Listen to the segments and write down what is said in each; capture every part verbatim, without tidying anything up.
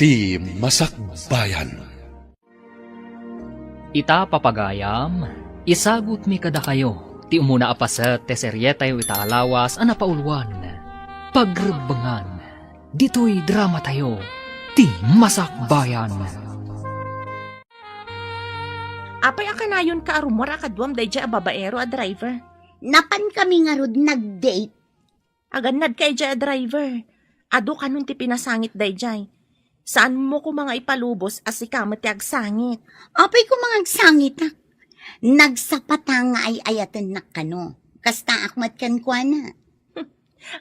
Ti Masakbayan. Ita, papagayam, isagutmi kadakayo ti umuna a paset ti serietayo ita a lawas a napauluan, Pagrebbengan, ditoy dramatayo, Ti Masakbayan. Apay a kanayonka a rummuar a kaduam daydiay a babaero a driver? Napankami ngarud nag-date. Agannadka idiay a driver. Adu kanon ti pinasangit daydiay. Saanmo koma nga ipalubos a sika met ti agsangit. Apay koma nga agsangitak? Nagsapata nga ay-ayatennak kano. Kastaak met kenkuana.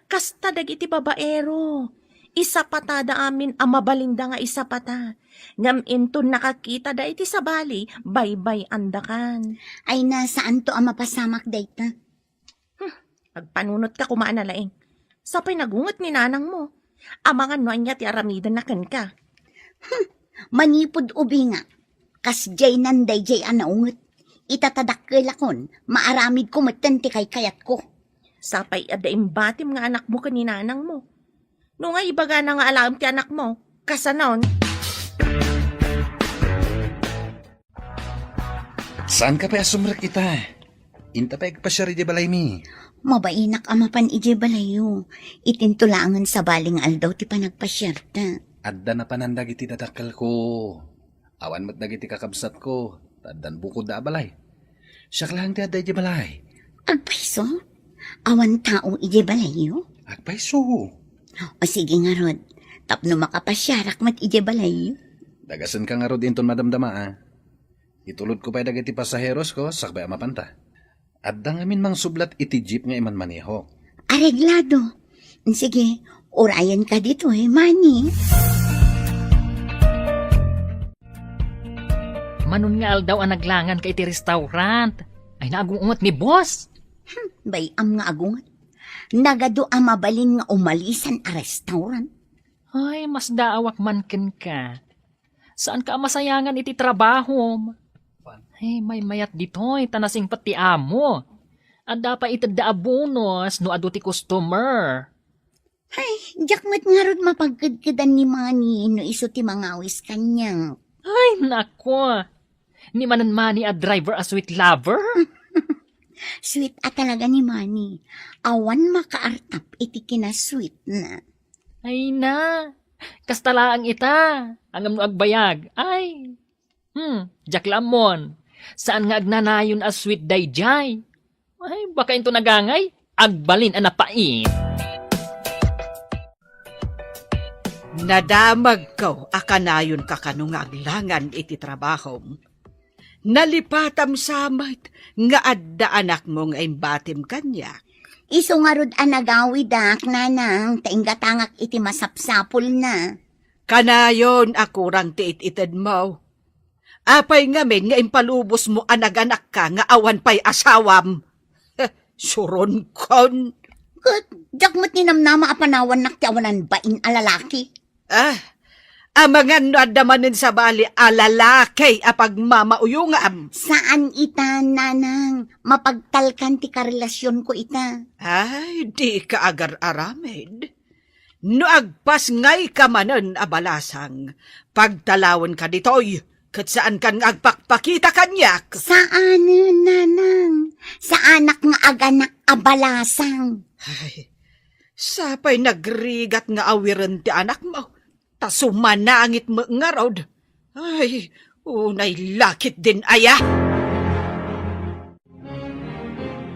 Kasta dagiti babaero. Isapatada amin a mabalinda nga isapata. Ngem inton nakakitada iti sabali, baybay-andakan. Ay na, saanto a mapasamak dayta. Hmm, agpanunotka koma a nalaing. Sapay nagunget ni nanangmo. Amangan no ania ti aramidenna kenka. Hmm, manipud ubingak, kasdiay nan daydiay a naunget. Ita ta dakkelakon, maaramidko metten ti kaykayatko. Sapay adda imbatim nga anakmo ken ni nanangmo. No nga ibagana nga alaem ti anakmo, kasanon? Saanka pay a sumrek ita? Inta pay agpasiar idiay balaymi. Mabainak a mapan idiay balayyo. Itinto laengen sabali nga aldaw ti panagpasiarta. Adda napanan dagiti dadakkelko. Awan met dagiti kakabsatko, ta addan bukodda a balay. Siak laeng ti adda idiay balay. Agpayso? Awan tao idiay balayyo? Agpayso. O sige ngarud, tapno makapasiarak met idiay balayyo. Dagasenka ngarud inton madamdama, a. Itulodko pay dagiti pasaherosko sakbay a mapanta. Adda ngamin mangsublat iti jeep nga imanmanehok. Areglado. Sige, urayenka ditoy, Manny. Manon nga aldaw a naglanganka iti restaurant, ay naagunget ni boss. Hmm, bay-am nga agunget. Nagadu a mabalin nga umalisan a restaurant. Ay, masdaawak man kenka. Saanka a masayangan iti trabahom. Ay, maymayat ditoy, ta nasingpet ti amo. Adda pay itedda a bonus no adu ti customer. Ay, diak met ngarud mapagkedkedan ni Manny no isu ti mangawis kaniak. Ay, nako. Ni manen Manny a driver a sweet lover? Sweet a talaga ni Manny. Awan makaartap iti kinasweetna. Ay na, kasta laeng ita. Ngem no agbayag, ay. Hmm, diak la ammon. Saan nga agnanayon a sweet daydiay? Ay, baka into nagangay, agbalin a napait. Nadamagko a kanayonka kano nga aglangan iti trabahom. Nalipatam sa met nga adda anakmo nga imbatim kaniak. Isu ngarud a nagawidak, nanang, ta inggatangak iti masapsapulna. Kanayon a kurang ti it-itedmo. Apay ngamin nga impalubosmo a naganakka nga awan pay asawam? Suronkon. Ket diak met ninamnama a panawannak ti awanan bain a lalaki. Ah, amangan no adda manen sabali a lalaki a pagmamauyongam. Saan ita, nanang. Mapagtalkan ti karelasionko ita. Ay, dika agar-aramid. No agpasngayka manen a balasang, pagtalawenka ditoy, ket saankan nga agpakpakita kaniak. Saanen, nanang. Saanak nga aganak a balasang. Ay, sapay nagrigat nga awiren ti anakmo, ta sumanangit met ngarud. Ay, unay lakit din aya.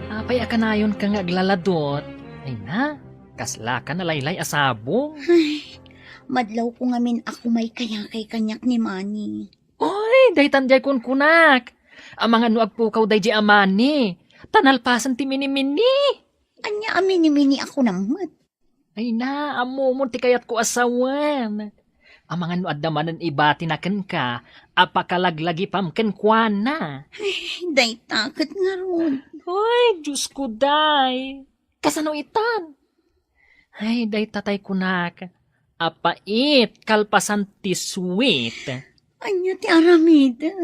Apay a kanayonka nga aglaladot? Ay na, kaslaka nalaylay a sabong. Ay, madlawko ngamin a kumaykayakay kaniak ni Manny. Oy, daytan diay kunkunak. Amangan no agpukaw daydiay a Manny. Ta nalpasen ti minimini. Ania a minimini a kunam met? Ay na, ammomon ti kayatko a sawen. Amangan no adda manen ibatina kenka a pakalaglagipam kenkuana. Ay, dayta ket ngarud. Ay, Diosko, day. Kasano itan? Ay, dayta tay kunak, a pait kalpasan ti sweet. Ania ti aramidek?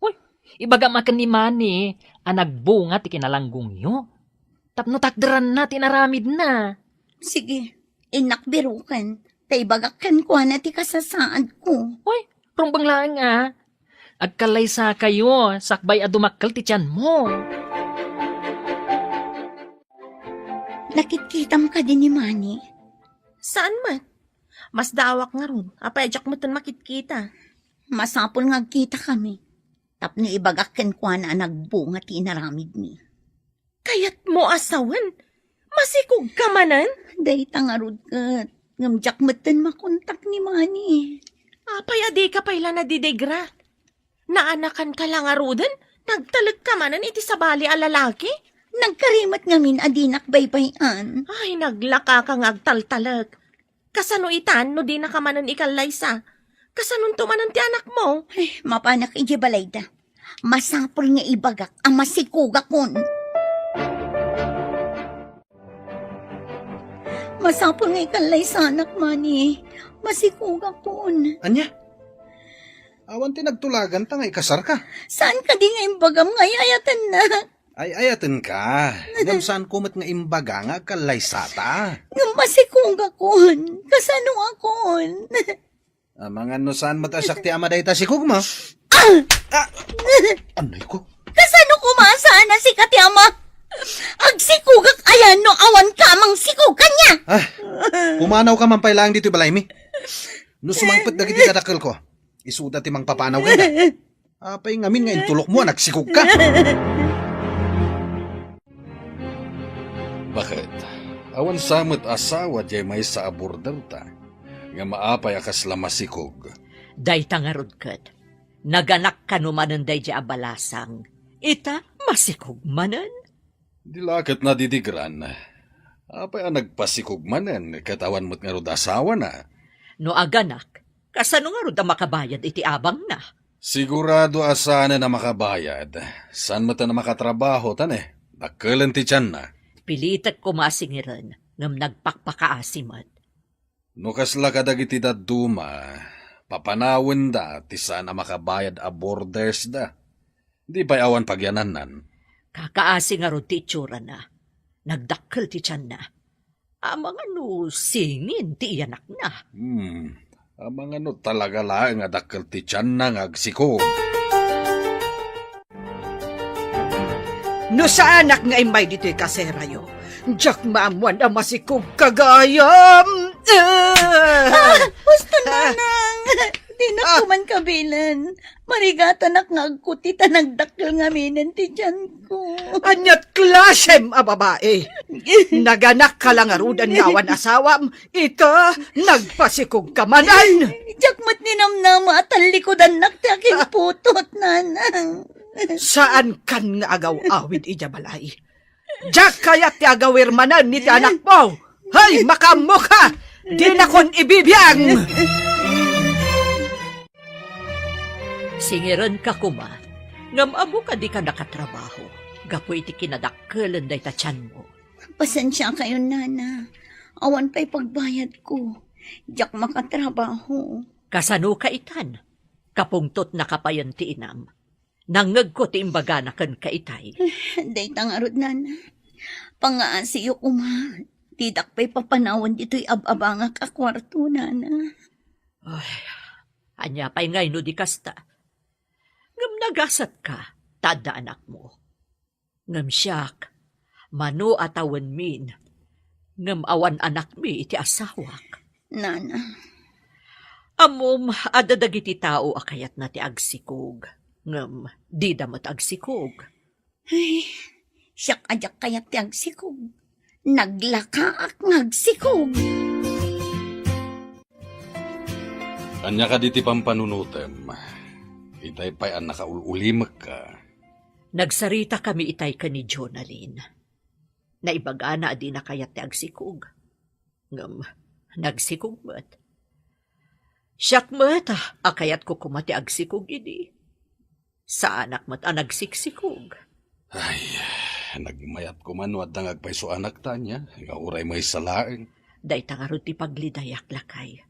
Uy, ibagam a ken ni Manny a nagbunga ti kinalanggongyo. Tapno takderanna ti inaramidna. Sige, innak biroken. Ta ibagak kenkuana ti kasasaadko. Uy, rumbeng laeng a. Agkallaysakayo, sakbay a dumakkel ti tianmo. Nakitkitam kadi ni Manny? Saan met? Masdaawak ngarud. Apay a diak metten makitkita? Masapul nga agkitakami. Tapno ibagak kenkuana a nagbunga ti inaramidmi. Kayatmo a sawen? Masikogka manen? Dayta ngarud ket, ngem diak metten makontak ni Manny. Apay a dika pay la nadidigra? Naanakanka la ngaruden? Nagtalekka manen iti sabali a lalaki? Nagkarimet ngamin a dinak baybay-an. Ay, naglakaka nga agtaltalek. Kasano itan no dinaka manen ikallaysa? Kasanonto manen ti anakmo? Ay, mapanak idiay balayda. Masapul nga ibagak a masikogakon. Masapul nga ikallaysanak, Manny. Masikogakon. Ania? Awan ti nagtulaganta nga ikasarka? Saan kadi nga imbagam nga ay-ayatennak? Ay-ayatenka. Ngem saanko met nga imbaga nga agkallaysata. Ngem masikogakon. Kasanokon? Amangan no saan met a siak ti ama dayta sikogmo. Ah! Ah! Anay ko? Kasano koma a saan a sika ti ama? Agsikogak aya no awanka a mangsikog kaniak? Ah, pumanawka man pay laeng ditoy balaymi. No sumangpet dagiti kadakkelko, isuda ti mangpapanaw kenka. Apay ngamin nga intulokmo a nagsikogka? Baket, awan sa met asawa diay maysa a borderta, ngem apay a kasla masikog? Dayta ngarud ket, naganak kano manen daydiay a balasang, ita masikog manen? Di la ket nadidigran. Apay a nagpasikog manen ket awan met ngarud asawana? No aganak, kasano ngarud a makabayad iti abangna? Sigurado a saanen a makabayad. Saan met a makatrabaho, ta ne, dakkelen ti tianna. Pilitek koma a singiren, ngem nagpakpakaasi met. No kasla kadagiti dadduma, papanawenda ti saan a makabayad a bordersda. Di pay awan pagyanannan. Kakaasi ngarud ti itsurana. Nagdakkel ti tianna. Amangan no singin ti iyanakna. Hmm. Amangan no talaga laeng a dakkel ti tianna nga agsikog. No saanak nga immay ditoy kaserayo, diak maammuan a masikogka gayam. Ah! Ah! Husto, Nanang! Dinak Ah! man kabilen. Marigatanak nga agkuti ta nagdakkel ngaminen ti tianko. Aniat klasem a babae? Naganakka la ngaruden nga awan asawam, ita nagpasikogka manen. Diak met ninamnama a tallikudannak ti akinputot, Nanang. Saankan nga agaw-awid idiay balay. Diak kayat ti agawir manen iti anakmo. Hay, makaammoka! Dinakon ibibiang! Singirenka koma, ngem ammo a dika nakatrabaho gapu iti kinadakkelen dayta tianmo. Pasensiakayon, Nana. Awan pay pagbayadko. Diak makatrabaho. Kasanoka itan? Kapungtotnaka payen ti inam. Nangngegko ti imbagana kenka itay. Dayta ngarud, Nana. Pangaasiyo koma. Didak pay papanawen ditoy ab-abangak a kuarto, Nana. Ay, ania pay ngay no di kasta? Ngem nagasatka, ta adda anakmo. Ngem siak, mano a tawenmin, ngem awan anakmi iti asawak. Nana. Ammom, adda dagiti tao a kayatna ti agsikog, ngem dida met agsikog. Ay, siak a diak kayat ti agsikog. Naglakaak nga agsikog. Ania kadi ti pampanunotem? Itay pay a nakaul-ulimekka. Nagsaritakami itay ken ni Jonalyn. Naibagana a dina kayat ti agsikog. Ngem, nagsikog met. Siak met a kayatko koma ti agsikog idi. Saanak met a nagsiksikog. Ay, nagmayat koma no adda nga agpayso a anak, Tania, nga uray maysa laeng. Dayta ngarud ti paglidayak, lakay.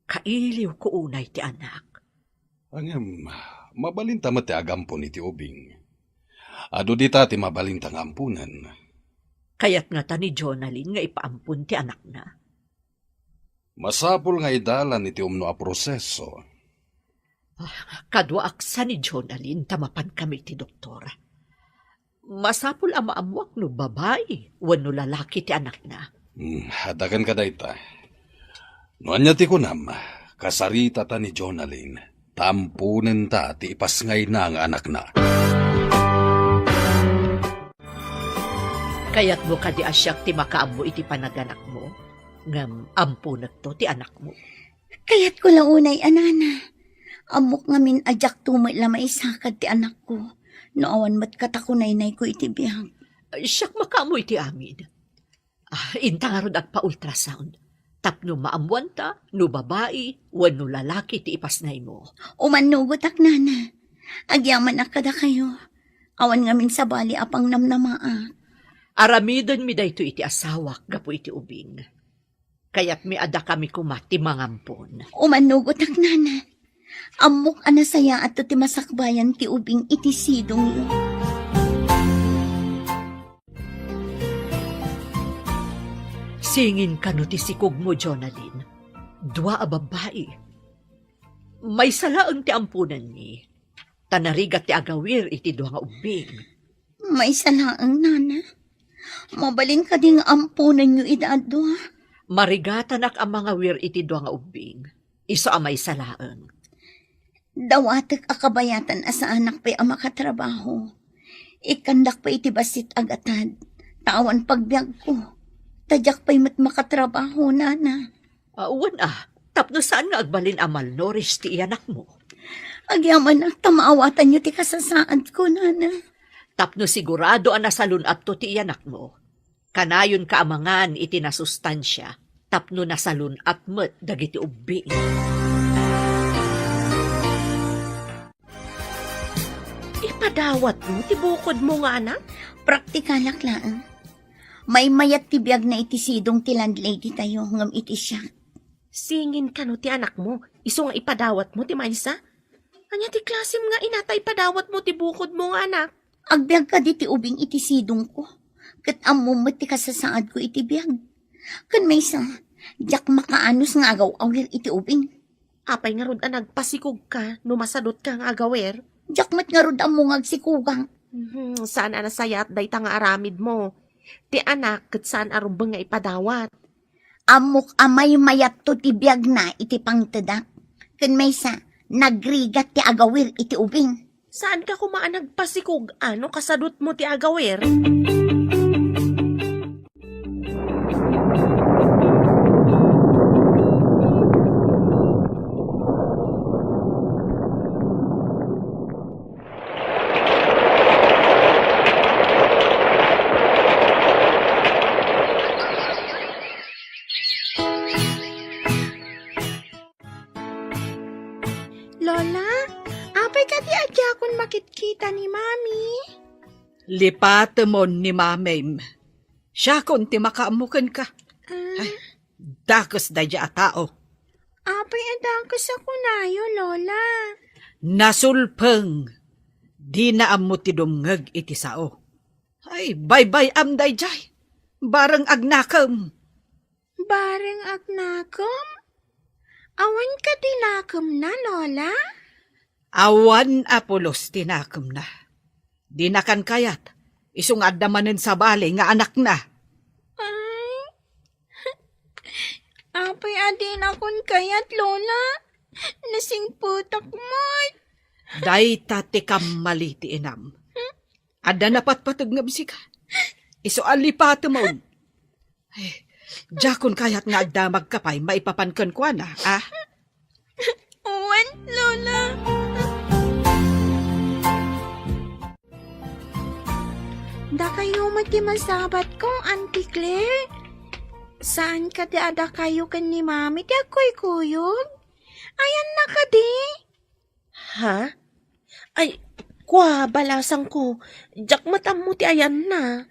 Kailiwko unay ti anak. Ngem, mabalinta met ti agampon iti ubing. Adu dita ti mabalinta nga amponen. Kayat ngata ni Jonalyn nga ipaampon ti anakna? Masapul nga idalan iti umno a proseso. Ah, kaduaak sa ni Jonalyn ta mapankami iti doktor. Masapul a maammuak no babai wenno lalaki ti anakna. Hmm, adda kenka dayta. No ania ti kunam, kasaritata ni Jonalyn, ta amponenta ti ipasngayna nga anakna. Kayatmo kadi a siak ti makaammo iti panaganakmo, ngem amponekto ti anakmo? Kayatko la unay a nana. Ammok ngamin a diakto met la maisakad ti anakko no awan met katakunaynayko iti biag. Siak makaammo iti amin. Ah, inta ngarud agpa-ultrasound tapno maammuanta no babai wenno lalaki ti ipasngaymo. Umannugotak, nana. Agyamanak kadakayo. Awan ngamin sabali a pangnamnamaak. Aramidenmi daytoy iti asawak gapu iti ubing. Kayatmi a dakami koma ti mangampon. Umannugotak, nana. Ammok a nasayaatto ti masakbayan ti ubing iti sidongyo. Singin kano ti sikogmo, Jonalyn? Dua a babbai. Maysa laeng ti amponenmi, ta narigat ti agawir iti dua nga ubbing. Maysa laeng, nana. Mabalin kadi nga amponenyo ida a dua? Marigatanak a mangawir iti dua nga ubbing. Isu a maysa laeng. Dawatek a kabayatan a saanak pay a makatrabaho. Ikkandak pay iti bassit a gatad, ta awan pagbiagko. Ta diak pay met makatrabaho, nana. Ah, wen a, tapno saan nga agbalin a malnourished ti iyanakmo. Agyamanak ta maawatanyo ti kasasaadko, nana. Tapno sigurado a nasalun-atto ti iyanakmo, kanayonka a mangan iti nasustansia tapno nasalun-at met dagiti ubbing. Ipadawatmo ti bukodmo nga anak? Praktikalak laeng. Maymayat ti biagna iti sidong ti landlady tayo ngem iti siak. Singin kano ti anakmo, isu nga ipadawatmo ti maysa? Ania ti klasem nga ina ta ipadawatmo ti bukodmo nga anak? Agbiag kadi ti ubing iti sidongko, ket ammom met ti kasasaadko iti biag. Ken maysa, diak makaanus nga agaw-awir iti ubing. Apay ngarud a nagpasikogka no masadutka nga agawer? Diak met ngarud ammo nga agsikogak. Mhm, saan a nasayaat dayta nga aramidmo. Ti anak ket saan a rumbeng nga ipadawat. Ammok a maymayatto ti biagna iti pangtedak. Ken maysa, nagrigat ti agawir iti ubing. Saanka koma a nagpasikog no kasadutmo ti agawir? Lola, apay kadi a diakon makitkita ni Mami? Lipatemon ni Mamim. Siakon ti makaammo kenka. Ah. Ay, dakes daydiay a tao. Apay a dakes a kunayo, Lola? Nasulpeng. Dina ammo ti dumngeg iti sao. Ay, baybay-am daydiay. Bareng agnakem. Bareng agnakem? Awan kadi nakemna, Lola? Awan a pulos ti nakemna. Dinakan kayat, isu nga adda manen sabali nga anakna. Ay, apay a dinakon kayat, Lola? Nasingpetak met. Dayta ti kammali ti inam. Adda napatpateg nga bisika. Isu a lipatemon. Ay, diakon kayat nga agdamagka pay maipapan kenkuana, a? Wen, Lola. Dakayo met ti masabatko, Auntie Claire. Saan kadi a dakayo ken ni Mami ti agkuykuyog? Ayanna kadi? Ha? Ay, kua, balasangko. Diak met ammo ti ayanna.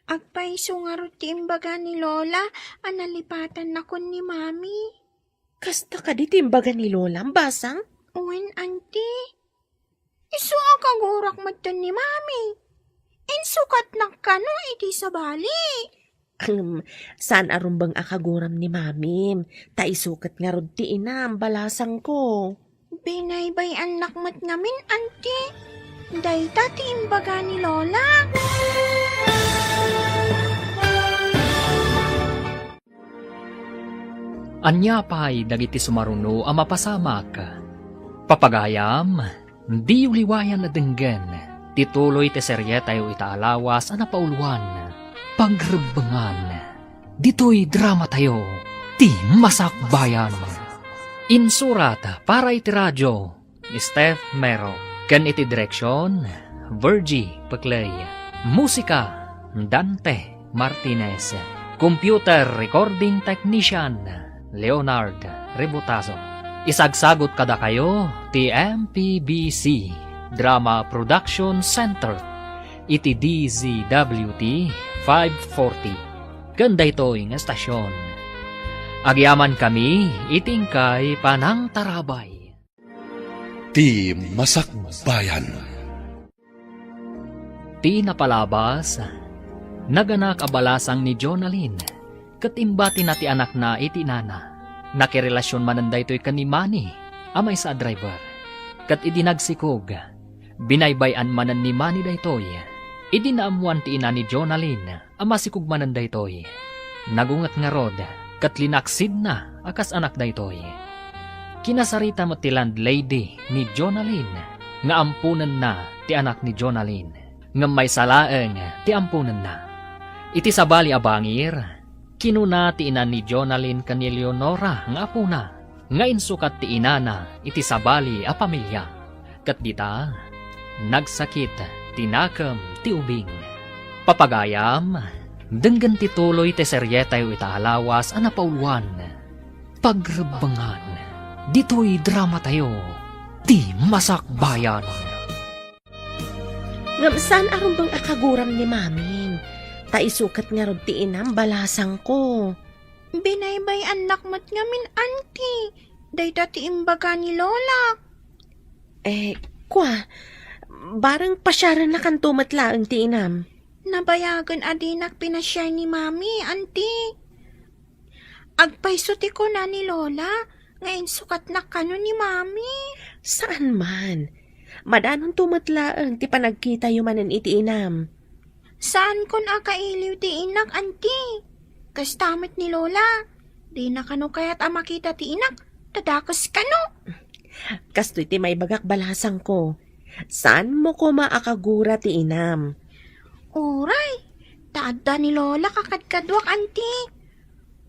Agpayso ngarud ti imbaga ni Lola a nalipatannakon ni Mami. Kasta kadi ti imbaga ni Lola, basang? Wen, Auntie. Isu a kagurak metten ni Mami. Insukatnak kano iti sabali. Ahem, saan a rumbeng a kaguram ni Mamim, ta isu ket ngarud ti inam, balasangko. Binaybay-annak met ngamin, Anti. Dayta ti imbaga ni Lola. Ania pay dagiti sumaruno a mapasamak? Papagayam, diyo liwayan a denggen ti tuloy ti serietayo ita a lawas a napauluan, Pagrebbengan. Ditoy dramatayo, Ti Masakbayan. Insurat para iti radio, Steph Mero, ken iti direksion, Virgie Peclay. Musika, Dante Martinez. Computer recording technician, Leonard Rebutazo. Isagsagot kadakayo ti M P B C Drama Production Center iti D Z W T five forty. Ken daytoy nga estasion, agyamankami iti inkay panangtarabay. Ti Masakbayan. Ti napalabas, naganak a balasang ni Jonalyn, ket imbatina ti anakna iti inana. Nakirelasion manen daytoy ken ni Manny, a maysa a driver. Ket idi nagsikog, binaybay-an manen ni Manny daytoy. Idi naammuan ti ina ni Jonalyn, a masikog manen daytoy. Nagunget ngarud, ket linaksidna a kas anak daytoy. Kinasarita met ti landlady ni Jonalyn nga amponenna ti anak ni Jonalyn, ngem maysa laeng ti amponenna. Iti sabali a bangir, kinuna ti ina ni Jonalyn ken ni Leonora nga apona, nga insukat ti inana iti sabali a pamilia. Ket dita, nagsakit ti nakem ti ubing. Papagayam, denggen ti tuloy ti serietayo ita a lawas a napauluan, Pagrebbengan. Ditoy dramatayo, Ti Masakbayan. Ngem saan a rumbeng a kaguram ni Mamim, ta isu ket ngarud ti inam, balasangko. Binaybay-annak met ngamin, Anti. Dayta ti imbaga ni Lola. Eh, kua, bareng pasiarennakanto met laeng ti inam. Nabayagen a dinak pinasiar ni Mami, Anti. Agpayso ti kuna ni Lola nga insukatnak kano ni Mami. Saan man. Madanonto met laeng ti panagkitayo manen iti inam. Saankon a kailiw ti inak, Anti. Kasta met ni Lola. Dina kano kayat a makita ti inak, ta dakes kano. Kastoy ti maibagak, balasangko. Saanmo koma a kagura ti inam. Uray, ta adda ni Lola kakadkaduak, Anti.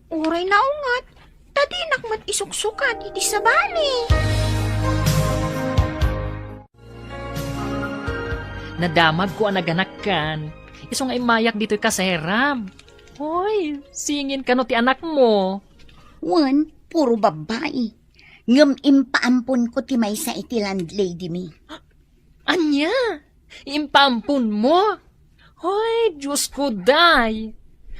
Uray naunget, ta dinak met isuksukat iti sabali. Nadamagko a naganakkan. Isu nga immayak ditoy kaserab. Hoy, singin kano ti anakmo? Wen, puro babbai. Ngem impaamponko ti maysa iti landlady mi. Ania? Impaamponmo? Hoy, Diosko, day!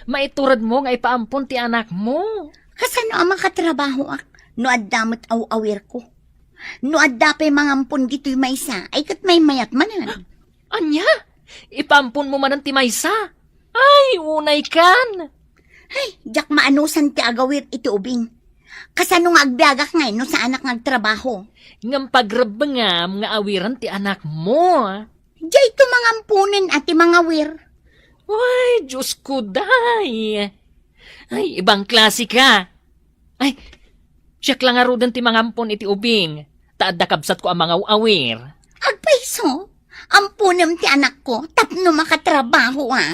Maituredmo nga ipaampon ti anakmo. Kasano a makatrabahoak no adda met aw-awirko? No adda pay mangampon ditoy maysa, ay ket maymayat manen. Ania? Ipaamponmo manen ti maysa? Ay, unay kan! Ay, diak maanusan ti agawir iti ubing. Kasano nga agbiagak ngay no saanak nga agtrabaho? Ngem pagrebbengam nga awiren ti anakmo. Dayto mangamponen a ti mangawir. Ay, Diosko, day! Ay, ibang klase ka! Ay, siak la ngaruden ti mangampon iti ubing, ta adda kabsatko a mangaw-awir. Agpayso, amponem ti anakko tapno makatrabaho, a.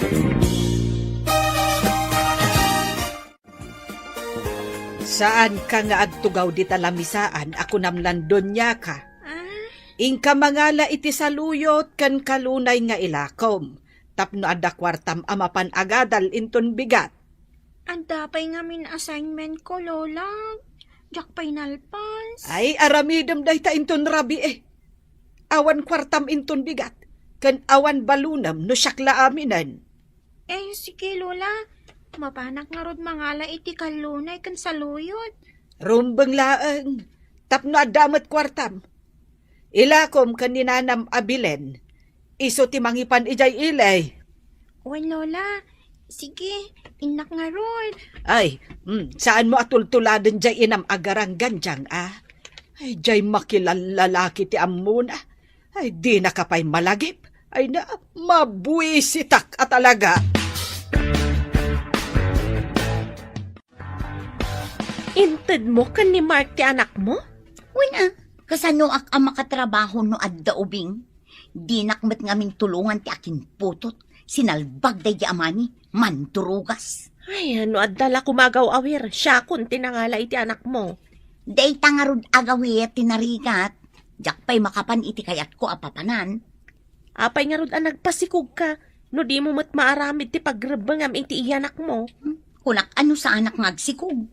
Saanka nga agtugaw dita lamisaan a kunam lan doniaka. Ah? Inka mangala iti saluyot ken kalunay nga ilakom, tapno adda kuartam a mapan agadal inton bigat. Adda pay ngamin assignment ko, Lola. Diak pay nalpas. Ay, aramidem dayta inton rabii. Awan kuartam inton bigat, ken awan balunem no siak la aminen. Eh, sige, Lola. Mapanak ngarud mangala iti kallunay ken saluyot. Rumbeng laeng, tapno adda met kuartam. Ilakom ken ni nanam a Belen, isu ti mangipan idiay ili. Wen, Lola, Sige, innak ngarud. Ay, mm, saanmo a tultuladen jay inam a garanggan, Jang, a? Ay, jay makilallalaki ti ammona. Ay, dinaka pay malagip. Ay na, mabuisitak a talaga. Intedmo ken ni Mark ti anakmo? Wen a, kasanoak a makatrabaho no adda ubing? Dinak met ngamin tulongan ti akinputot, sinalbag daydi amami, mandurugas. Ay, no adda la koma agaw-awir, siakon ti nangala iti anakmo. Dayta ngarud agaw-awir ti narigat. Diak pay makapan iti kayatko a papanan. Apay ngarud a nagpasikogka no dimo met maaramid ti pagrebbengam iti iyanakmo? Hmm? Kunak a no saanak nga agsikog.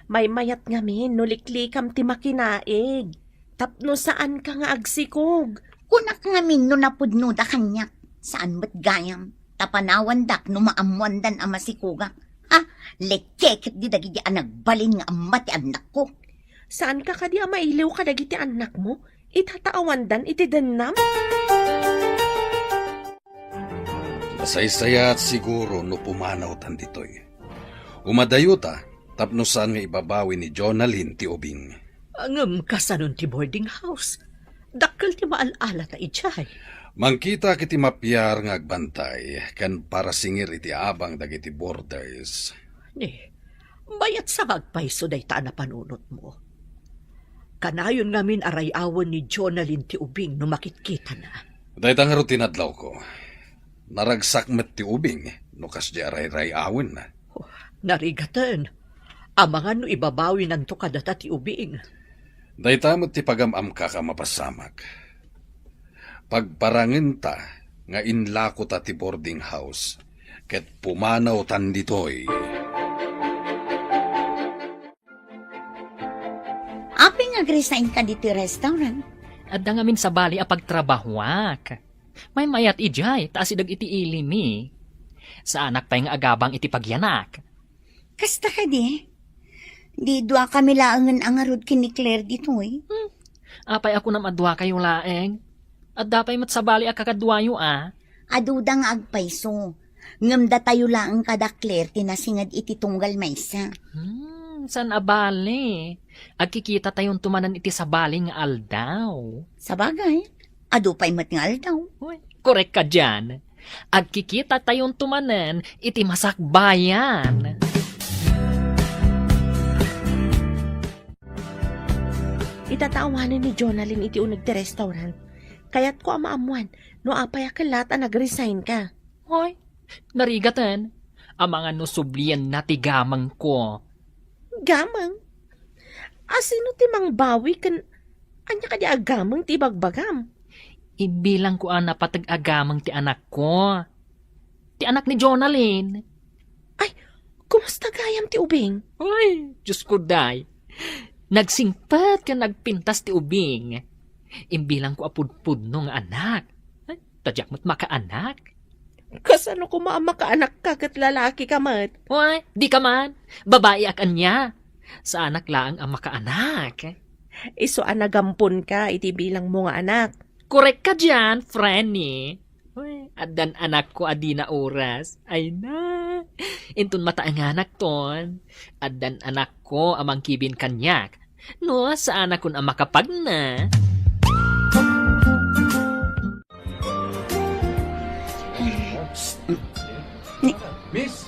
Maymayat ngamin no liklikam ti makinaig tapno saanka nga agsikog. Kunak ngamin no napudnoda kaniak, saan met gayam, ta panawandak no maammoandan a masikogak. Ha? Lekeket di dagiti a nagbalin nga amma ti annakko. Saanka kadi a mailiw kadagiti annakmo? Itataawandan iti dennam? Masaysayaat siguro no pumanawtan ditoy. Umadayota tapno saan nga ibabawi ni Jonalyn ti ubing. Ngem kasanon ti boarding house? Dakkel ti maal-alata idiay. Mangkitak iti mapiar nga agbantay ken parasingir iti abang dagiti boarders. Ni, mayat sa nga agpayso dayta a napanunotmo. Kanayon ngamin a ray-awen ni Jonalyn ti ubing no makitkitana. Dayta ngarud ti nadlawko. Naragsak met ti ubing no kasdi a rayray-awenna. Oh, narigaten. Amangan no ibabawinanto kadata ti ubing. Dayta met ti pagam-amkak a mapasamak. Pagparangenta nga inlakota ti boarding house ket pumanawtan ditoy. Apay nga agresign ka ditoy restaurant? Adda ngamin sabali a pagtrabahoak. Maymayat idiay ta asideg iti ili mi. Saanak pay nga agabang iti pagyanak. Kasta kadi? Di dua kami laengen a ngarud ken ni Claire ditoy? Hmm. Apay a kunam a dua kayo laeng? Adda pay met sabali a kakaduayo a. Aduda nga agpayso. Ngem datayo laeng kada Claire ti nasinged iti tunggal maysa. Hmm, saan a bale. Agkikita tayonto manen iti sabali nga aldaw. Sabagay, adu pay met nga aldaw. Uy, korek ka dian. Agkikita tayonto manen iti masakbayan. Itatawanen ni Jonalyn iti uneg ti restaurant. Kayatko a maammuan no apay a kellat a nag-resign ka. Hoy, narigaten. Amangan no sublienna ti gamengko. Gameng? Asino ti mangbawi ken ania kadi a gameng ti ibagbagam? Imbilangko a napateg a gameng ti anakko. Ti anak ni Jonalyn. Ay, kumusta gayam ti ubing? Ay, Diyos ko, day. Nagsingpet ken nagpintas ti ubing. Imbilangko a pudpudno nga anak. Ay, ta diak met makaanak. Kasano koma a makaanak ka ket lalaki ka met? Uy, di ka man. Babai ak ania. Saanak laeng a makaanak. Isu a nagamponka iti bilangmo nga anak. Korek ka dian, Frenny. Uy, addan anakko a dina oras. Ay na. Inton mataenganak ton, addan anakko a mangkibin kaniak. No, saanakon a makapagna. Ni, Miss?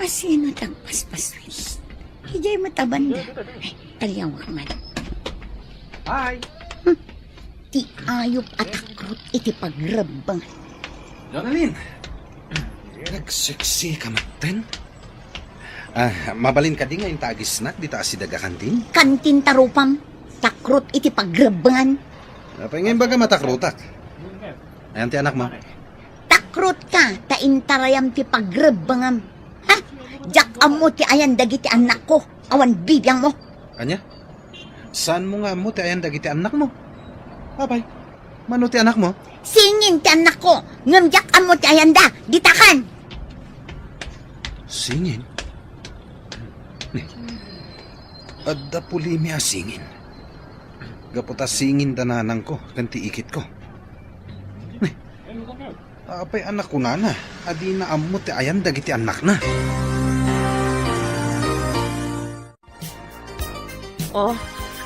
Asino ti agpaspaswit? Idiay met a banda. Ay, aliawak man. Hi! Hmm. Ti ayup a takrot iti pagrebbeng. Jonalyn! Nagseksi ka metten? Ah, mabalin kadi nga inta agisnak dita asideg a kantin? Kantin ta rupam, takrot iti pagrebbengan. Apay nga imbaga matakrotak? Ayan ti anakmo? Takrot ka, ta intarayam ti pagrebbengam. Ha? Diak ammo ti ayan dagiti annakko, awan bibiangmo. Ania? Saanmo nga ammo ti ayan dagiti annakmo? Apay, mano ti anakmo? Singin ti annakko, ngem diak ammo ti ayanda. Ditakan! Singin? Ni, adda pulimi a singin. Gapu ta singin da nanangko ken ti ikitko. Ni, Apay a nakunana a dina ammo ti ayan dagiti annakna? Oh,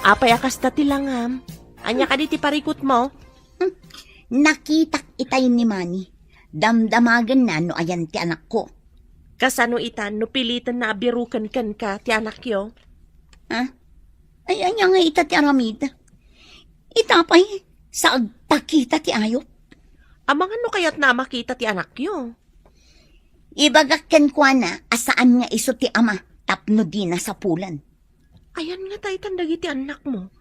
apay a kasta ti langam? Ania kadi ti parikutmo? Hmm, nakitak itay ni Manny. Damdamagenna no ayan ti anakko. Kasano ita no pilitenna a biruken kenka ti anakyo? Ha? Ay, ania nga ita ti aramid? Ita pay, sa agpakita ti ayup. Amangan no kayatna a makita ti anakyo. Ibagak kenkuana a saan nga isu ti ama tapno dina sapulan. Ayan nga taytan dagiti annakmo.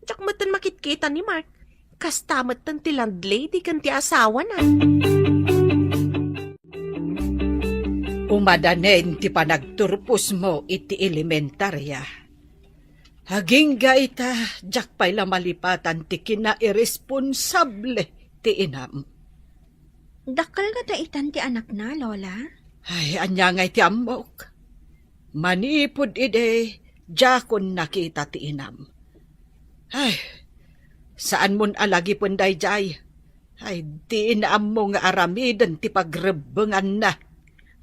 Diak metten makitkita ni Mark. Kasta metten ti landlady ken ti asawana. Umadanen ti panagturposmo iti elementaria. Agingga ita, diak pay la malipatan ti kinairesponsable ti inam. Dakkel ngata itan ti anakna, Lola? Ay, ania ngay ti ammok? Manipud idi, diakon nakita ti inam. Ay, saanmon a lagipen daydiay. Ay, dina ammo nga aramiden ti pagrebbenganna.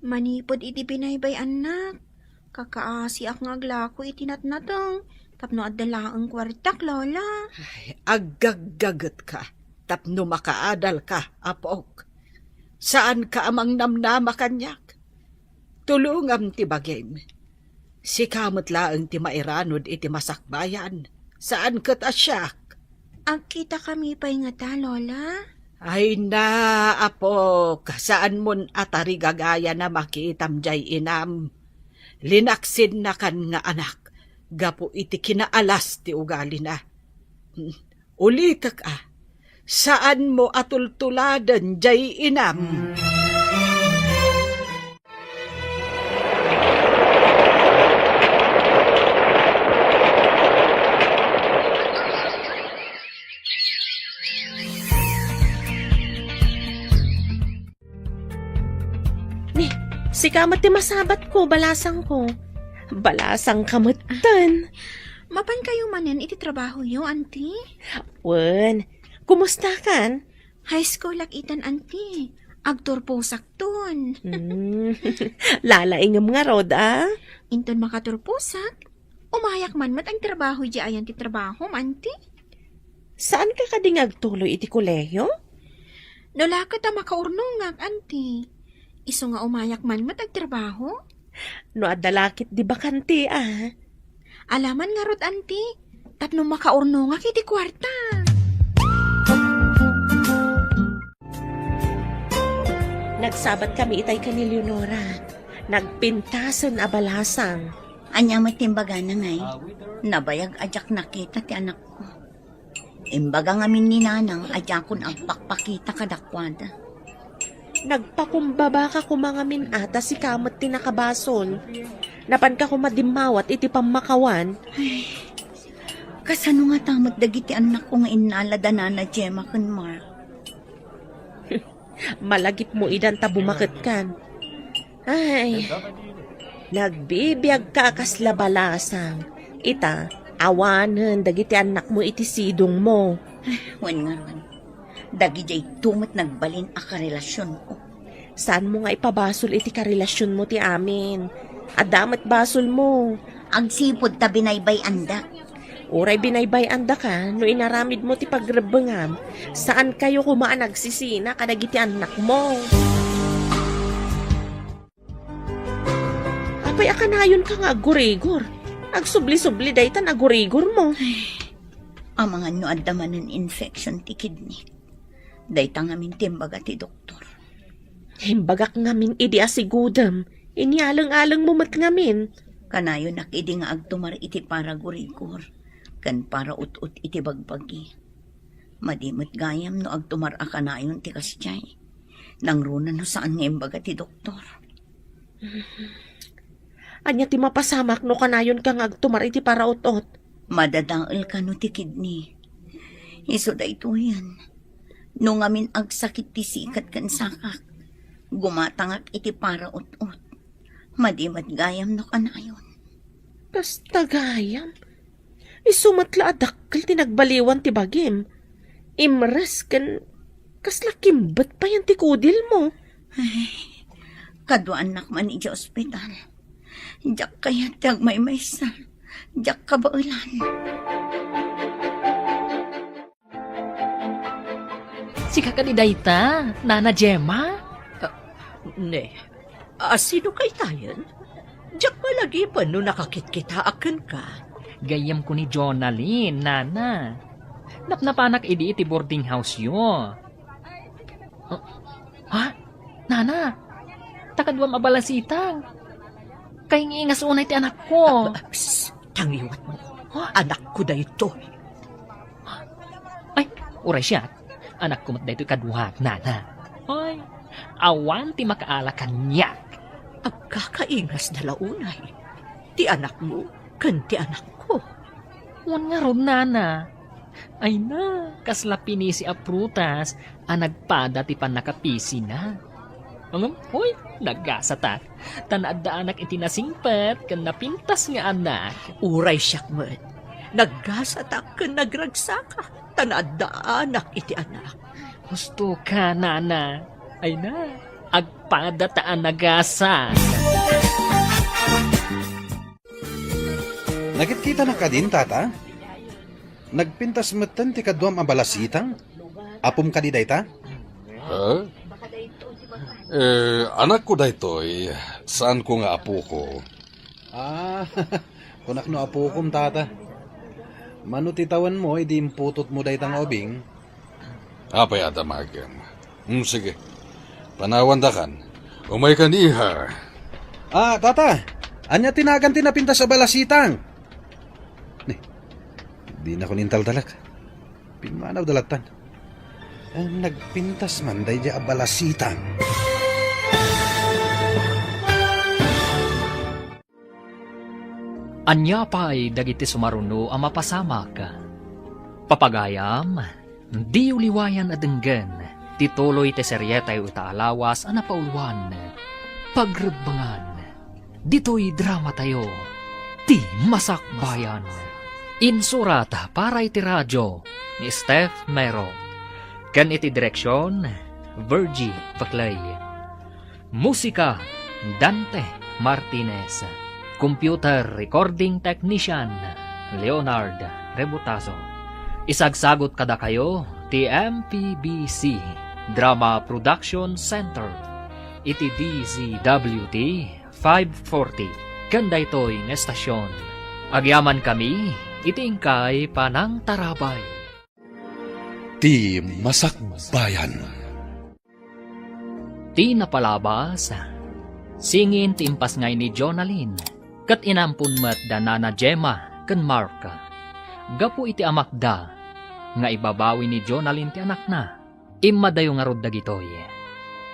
Manipud idi binaybay-annak, kakaasiak nga aglako iti natnateng tapno adda laeng kuartak, Lola. Ay, aggaggagetka tapno makaadalka, apok. Saanka a mangnamnama kaniak. Tulongam ti bagim. Sika met laeng ti mairanud iti masakbayan, saan ket a siak. Agkitakami pay ngata, Lola? Ay na, apok, saanmon a tarigagayan a makitam diay inam. Linaksinnakan nga anak, gapu iti kinaalas ti ugalina. Ulitek a, saanmo a tultuladen diay inam. Ni, sika met ti masabatko, balasangko. Balasangka metten. Mapankayo manen iti trabahoyo, Auntie? Wen, kumustakan? High school ak itan, Auntie. Agturposakton. Hmm. Lalaingem ngarud, a? Inton makaturposak, umayak man met agtrabaho idiay ayan ti trabahom, Auntie. Saanka kadi nga agtuloy iti kolehiyo? No la ket a makaurnongak, Auntie. Isu nga umayak man met agtrabaho. No adda la ket di bakante, a? Alaman ngarud, Auntie, tapno makaurnongak iti kuarta. Nagsabatkami itay ken ni Leonora. Nagpintasen a balasang. Ania met ti imbagana, ngay? Nabayag a diak nakita ti anakko. Imbaga ngamin ni Nanang a diakon agpakpakita kadakuada. Nagpakumbabaka koma ngamin a ta sika met ti nakabasol. Napanka koma dimmawat iti pammakawan. Ay, kasano ngata met dagiti annakko nga innala da Nana Gemma ken Mark? Malagipmo idan ta bumaketkan. Ay, nagbibiagka a kasla balasang. Ita, awanen dagiti annakmo iti sidongmo. Wen ngarud, dagidiay met nagbalin a karelasionko. Saanmo nga ipabasol iti karelasionmo ti amin. Adda met basolmo. Agsipud ta binaybay-anda. Uray binaybay-andaka no inaramidmo ti pagrebbengam, saankayo koma a nagsisina kadagiti annakmo. Apay a kanayonka nga aggurigor? Agsubli-subli daytan aggurigormo. Ay, amangan no adda manen infection ti kidney. Dayta ngamin ti imbaga ti doktor. Imbagak ngamin idi asigudem, inyaleng-alengmo met ngamin. Kanayonak idi nga agtumar iti paragurigor ken paraut-ot iti bagbagi. Madi met gayam no agtumar a kanayon ti kasdiay. Nangruna no saan nga imbaga ti doktor. Ania ti mapasamak no kanayonka nga agtumar iti paraut-ot? Madadael kano ti kidney. Isu daytoyen. No ngamin agsakit ti sikat ken sakak, gumatangak iti paraut-ot. Madi met gayam no kanayon. Kasta gayam? Isu met la a dakkel ti nagbaliwan ti bagim. Imres ken Kasla kimbet payen ti kudilmo. Ay, kaduaannak man idiay ospital. Diak kayat ti agmaymaysa. Diak kabaelan. Sika kadi dayta, Nana Gemma? Ah, ne, asino kaytayen? Diak malagipen no nakakitkitaak kenka. Gayyemko ni Jonalyn, Nana. Napnapanak idi iti boarding house-yo. Ah, ha? Nana, ta kaduam a balasitang. Kaingingas unay ti anakko. Ah, psst, tangiwatmo. Ha? Anakko daytoy. Ay, uray siak. Anakko met daytoy kaduak, Nana. Ay, awan ti makaala kaniak. Agkakaingasda la unay ti anakmo ken ti anakko. Wen ngarud, Nana. Ay na, kasla pinisi a prutas a nagpada ti pannakapisina. Ngem, hoy, nagasatak. Ta naaddaanak iti nasingpet ken napintas nga anak. Uray siak met. Nagasatak ken nagragsakak ta naaddaanak iti anak. Husto ka, Nana. Ay na, agpada ta a nagasat. Nakitkitanak kadin, Tata? Nagpintas metten ti kaduam a balasitang? Apom kadi dayta? Ha? Eh, anakko daytoy, saanko nga apoko. Ah, kunak no apokom, Tata. Mano ti tawenmo idi imputotmo dayta nga ubing? Apay a damagem? Hmm, sige. Panawandakan. Umaykan, iha. Ah, Tata, ania ti nagan ti napintas a balasitang? Ni, dinakon intaltalek. Pimmanawda lattan. Ngem nagpintas man daydiay a balasitang. Ania pay dagiti sumaruno a mapasamak? Papagayam, diyo liwayan a denggen ti tuloy ti serietayo ita a lawas a napauluan, Pagrebbengan. Ditoy dramatayo, Ti Masakbayan. Insurat para iti radio ni Steph Mero, ken iti direksion, Virgie Paclay. Musika, Dante Martinez. Computer recording technician, Leonard Rebutazo. Isagsagot kadakayo ti M P B C Drama Production Center iti D Z W T five forty ken daytoy nga estasion. Agyamankami iti inkay panangtarabay. Ti Masakbayan. Ti napalabas, singin ti impasngay ni Jonalyn, ket inampon met da Nana Gemma ken Mark. Gapu iti amakda nga ibabawi ni Jonalyn ti anakna, immadayo ngarud dagitoy.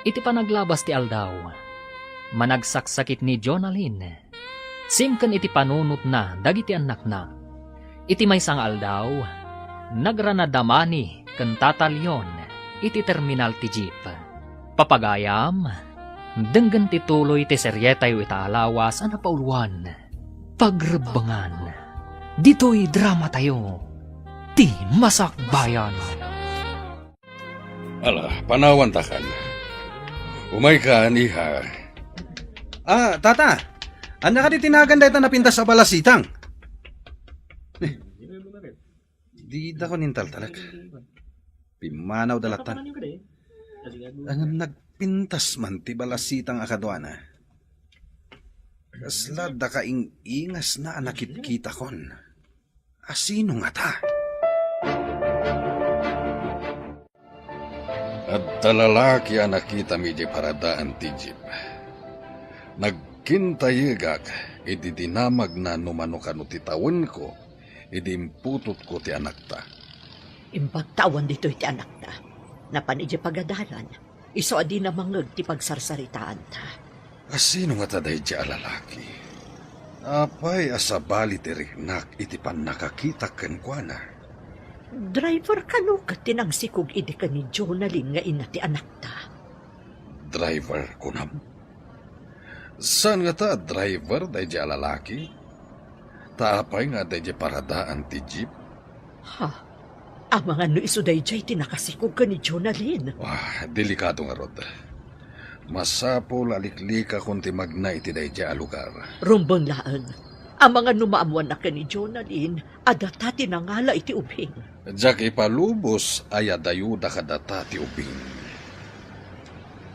Iti panaglabas ti aldaw, managsaksakit ni Jonalyn. Simken iti panunotna dagiti annakna. Iti maysa nga aldaw, nagrana da Manny ken Tata Leon iti terminal ti jeep. Papagayam, denggen ti tuloy ti serietayo ita a lawas a napauluan, Pagrebbengan. Ditoy dramatayo, Ti Masakbayan. Ala, panawantakan. Umaykan, iha. Ah, Tata, ania kadi ti nagan dayta napintas a balasitang? Eh, didakon intaltalek. Pimmanawda lattan. Ngem nagpintas man ti balasitang a kaduana. Kasla dakaing-ingasna a nakitkitakon. Asino ngata? Adda lalaki a nakitam idiay paradaan ti jeep. Nagkintayegak idi dinamagna no mano kano ti tawenko idi imputotko ti anakta. Imbag ta awan ditoy ti anakta. Napan idiay pagadalan. Isu a dina mangngeg ti pagsarsaritaanta. Asino ngata daydiay a lalaki? Apay a sabali ti riknak iti pannakakitak kenkuana? Driver kano ket ti nangsikog idi ken ni Jonalyn nga ina ti anakta. Driver, kunam? Saan ngata a driver daydiay a lalaki? Ta apay nga adda idiay paradaan ti jeep? Ha? Amangan no isu daydiay ti nakasikog ken ni Jonalyn. Ah, delikado ngarud. Masapul a liklikakon ti magna iti daydiay a lugar. Rumbeng laeng. Amangan no maammoanna ken ni Jonalyn a data ti nangala iti ubing. Diak ipalubos a yadayuda kadata ti ubing.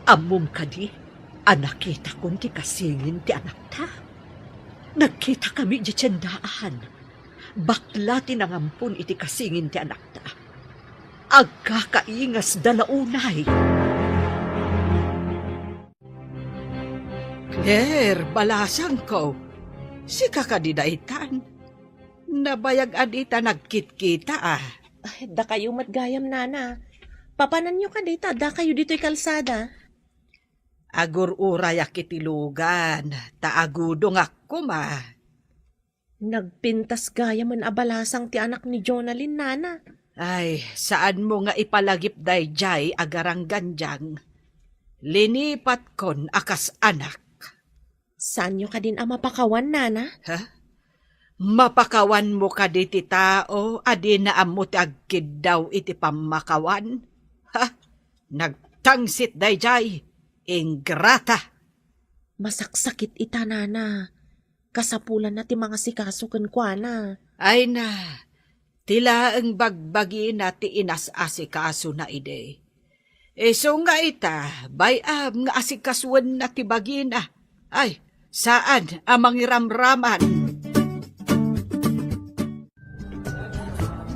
Ammom kadi a nakitakon ti kasingin ti anakta? Nagkitakami idiay tiendaan. Bakla ti nangampon iti kasingin ti anakta. Agkakaingasda la unay. Claire, balasangko, sika kadi daytan? Nabayag a dita nagkitkita, a. Ay, dakayo met gayam, nana. Papananyo kadi ta dakayo ditoy kalsada? Agur-urayak iti lugan, ta agudongak koma. Nagpintas gayam a balasang ti anak ni Jonalyn, nana. Ay, saanmo nga ipalagip daydiay a garanggandiang. Linipatkon a kas anak. Saanyo kadin a mapakawan, nana? Ha? Mapakawanmo kadi ti tao a dina ammo ti agkiddaw iti pammakawan? Ha? Nagtangsit daydiay, ingrata! Masaksakit ita, nana. Kasapulanna ti mangasikaso kenkuana. Ay na, ti laeng bagbagina ti inas-asikasona idi. Isu nga ita, bay-am nga asikasoenna ti bagina. Ay, saan a mangiramraman.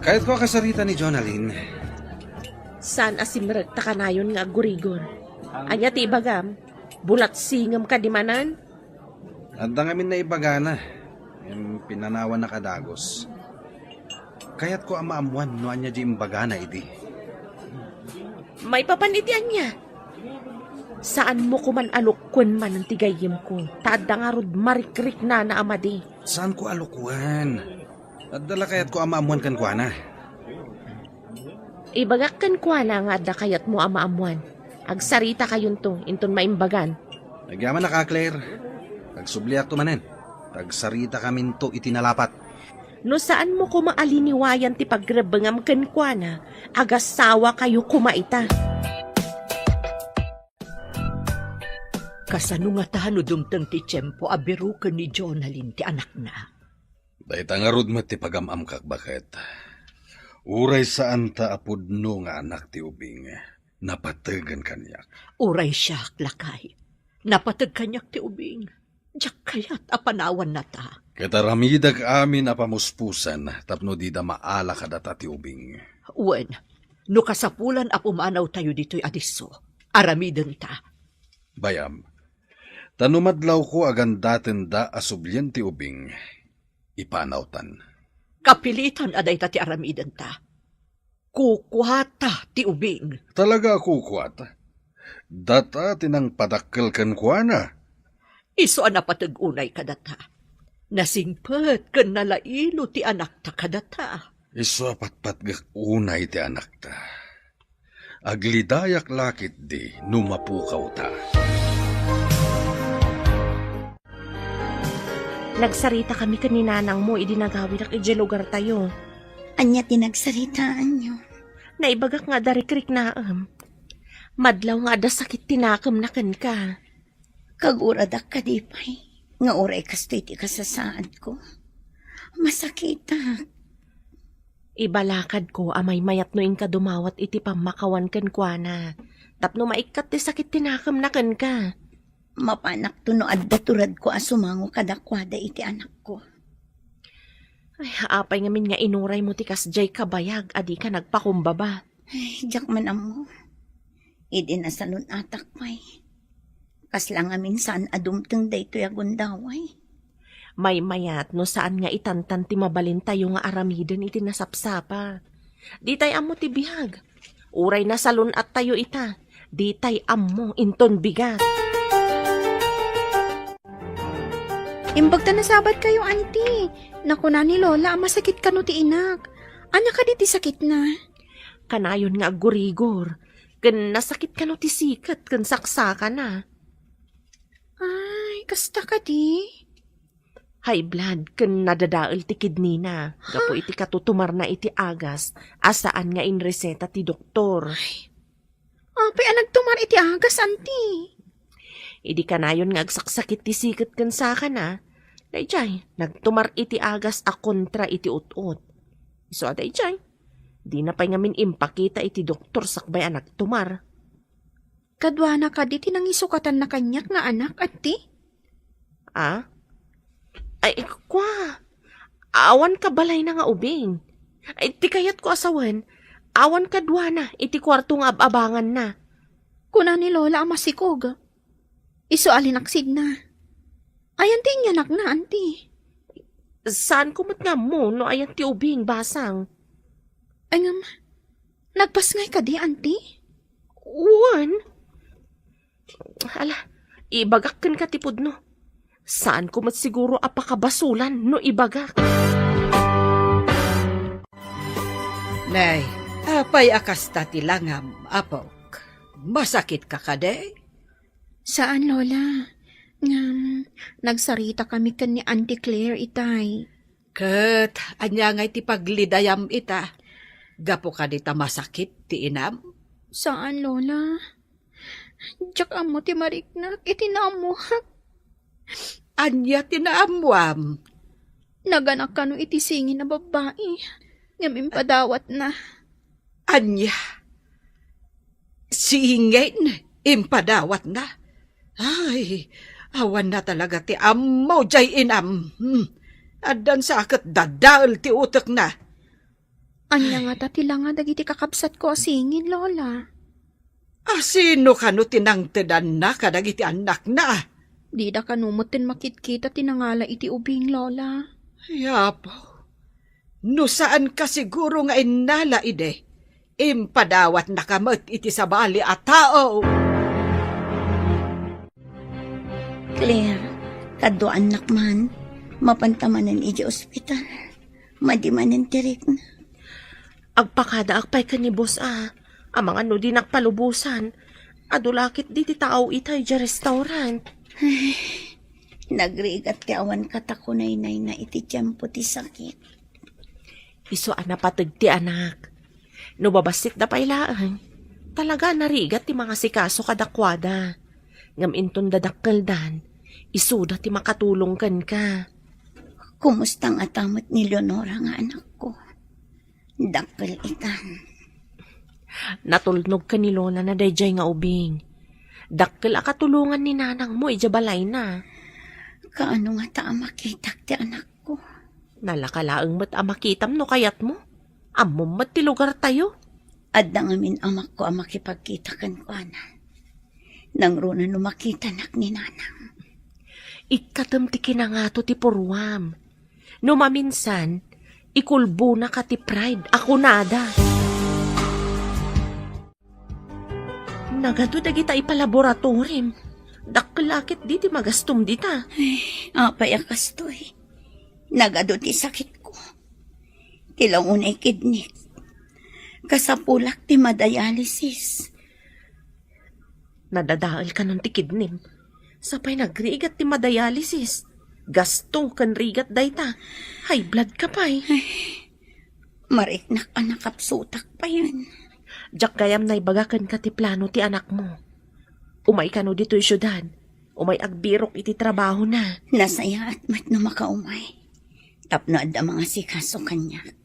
Kayatko a kasarita ni Jonalyn. Saan a simrek ta kanayon nga aggurigor. Ania ti ibagam? Bulatsingem kadi manen? Adda ngamin naibagana, ngem pinanawannak a dagus. Kayatko a maammuan no ania diay imbagana idi. Maipapan iti ania? Saanmo koman a lukkuen manen ti gayyemko, ta adda ngarud marikriknana a madi. Saanko a lukkuen. Adda la kayatko a maammuan kenkuana. Ibagak kenkuana nga adda kayatmo a maammuan. Agsaritakayon inton maimbagan. Agyamanak a, Claire. Agsubliakto manen. Agsaritakaminto iti nalapat. No saanmo koma a liniwayan ti pagrebbengam kenkuana, agasawakayo koma ita. Kasano ngata no dumteng ti tiempo a biroken ni Jonalyn ti anakna? Dayta ngarud met ti pagam-amkak, baket. Uray saanta a pudno nga anak ti ubing, napategen kaniak. Uray siak, lakay, napateg kaniak ti ubing. Diak kayat a panawanna ta. Ket aramidek amin a pamuspusan tapno dida maala kadata ti ubing. Wen, no kasapulan a pumanawtayo ditoy a disso, aramidenta. Bay-am, ta no madlawko a gandatenda a sublien ti ubing, ipanawtan. Kapilitan a dayta ti aramidenta. Kukuata ti ubing. Talaga a kukuata? Data ti nangpadakkel kenkuana. Isu a napateg unay kadata. Nasingpet ken nalailo ti anakta kadata. Isu a patpatgek unay ti anakta. Aglidayak la ketdi no mapukawta. Nagsaritaka mi ken ni nanangmo idi nagawidak idiay lugartayo. Ania ti nagsaritaanyo? Naibagak nga adda rikriknaem. Madlaw nga adda sakit ti nakemna kenka. Kaguradak kadi pay nga uray kastoy ti kasasaadko. Masakitak. Ibalakadko a maymayat no inka dumawat iti pammakawan kenkuana, tapno maikkat ti sakit ti nakemna kenka. Mapanakto no adda turadko a sumango kadakuada iti anakko. Ay, apay ngamin nga inuraymo ti kasdiay kabayag a dika nagpakumbaba? Ay, diak man ammo. Idi nasalun-atak pay, kasla ngamin saan a dumteng daytoy a gundaway. Maymayat no saan nga itantan ti mabalintayo nga aramiden iti nasapsapa. Ditay ammo ti biag. Uray nasalun-attayo ita, ditay ammo inton bigat. Imbag ta nasabat kayo, Auntie. Nakuna ni Lola a masakit kano ti inak. Ania kadi ti sakitna? Kanayon nga aggurigor, ken nasakit kano ti siket ken saksakana. Ay, kasta kadi? High blood ken nadadael ti kidney na gapu iti katutumarna iti agas a saan nga inreseta ti doktor. Apay a nagtumar iti agas, anti? Idi kanayon nga agsaksakit ti siket ken sakana, daydiay, nagtumar iti agas a kontra iti ut-ot. Isu a daydiay, dina pay ngamin impakita iti doktor sakbay a nagtumar. Kaduana kadi ti nangisukatanna kaniak nga anak, anti? A? Ay, kua, awan kabalayna nga ubing. Ay, ti kayatko a sawen, awan kaduana iti kuarto nga ab-abanganna. Kuna ni Lola a masikog. Isu a linaksidna. Ayan ti inyanakna, anti? Saanko met nga ammo no ayan ti ubing, basang. Ay ngem, nagpasngay kadi, anti? Wen. Ala, ibagak kenka ti pudno. Saanko met siguro a pakabasulan no ibagak. Nay, apay a kasta ti langam, apok? Masakitka kadi? Saan, Lola. Ngem, nagsarita kami ken ni Auntie Claire itay. Ket ania ngay ti paglidayam ita? Gapu kadi ta masakit ti inam? Saan, Lola. Diak ammo ti mariknak iti naammoak. Ania ti naammoam? Naganak kano iti singin a babbai, ngem impadawatna. Ania? Singin? Impadawatna? Ay, awanna talaga ti ammo, jay inam. Hmm. Addan sa ket dadael ti utekna. Ania ngata ti langa dagiti kakabsatko a singin, Lola? A sino kano ti nangtedanna kadagiti annakna? Dida kano metten makitkita ti nangala iti ubing, Lola. Ay, Apo, no saanka siguro nga innala idi, impadawatnaka met iti sabali a tao. Claire, kaduaannak man, mapanta manen iti ospital. Madi manen ti rikna. Agpakadaak pay ken ni Boss a, amangan no dinak palubosan. Adu la ket diti tao itay idiay restaurant. Ay, nagrigat ti awan katakunaynayna iti tiempo ti sakit. Isu a napateg ti anak. No babassitda pay laeng, talaga a narigat ti mangasikaso kadakuada. Ngem inton dadakkeldan, isuda ti makatulong kenka. Kumusta ngata met ni Leonora nga anakko? Dakkel itan. Natulnog ken ni Lola na daydiay nga ubing. Dakkel a katulongan ni nanangmo idiay balayna. Kaano ngata a makitak ti anakko? Nalaka laeng met a makitam no kayatmo. Ammom met ti lugartayo. Adda ngamin amakko a makipagkita kenkuana. Nangruna no makitanak ni nanang. Ikkatem ti kinangato ti purruam. No maminsan, ikulbonaka ti pride a kunada. Nagadu dagita ipalaboratorim. Dakkel a ket di ti magastom dita. Ay, apay a kastoy. Nagadu ti sakitko. Ti launay kidnik. Kasapulak ti madialysis. Nadadael kanon ti kidnim. Sapay nagrigat ti madialysis. Gasto ken rigat dayta. High blood ka pay. Ay, mariknak a nakapsutak payen. Diak gayam naibaga kenka ti plano ti anakmo. Umay kano ditoy siudad. Umay agbirok iti trabahona. Nasayaat met no makaumay. Tapno adda mangasikaso kaniak.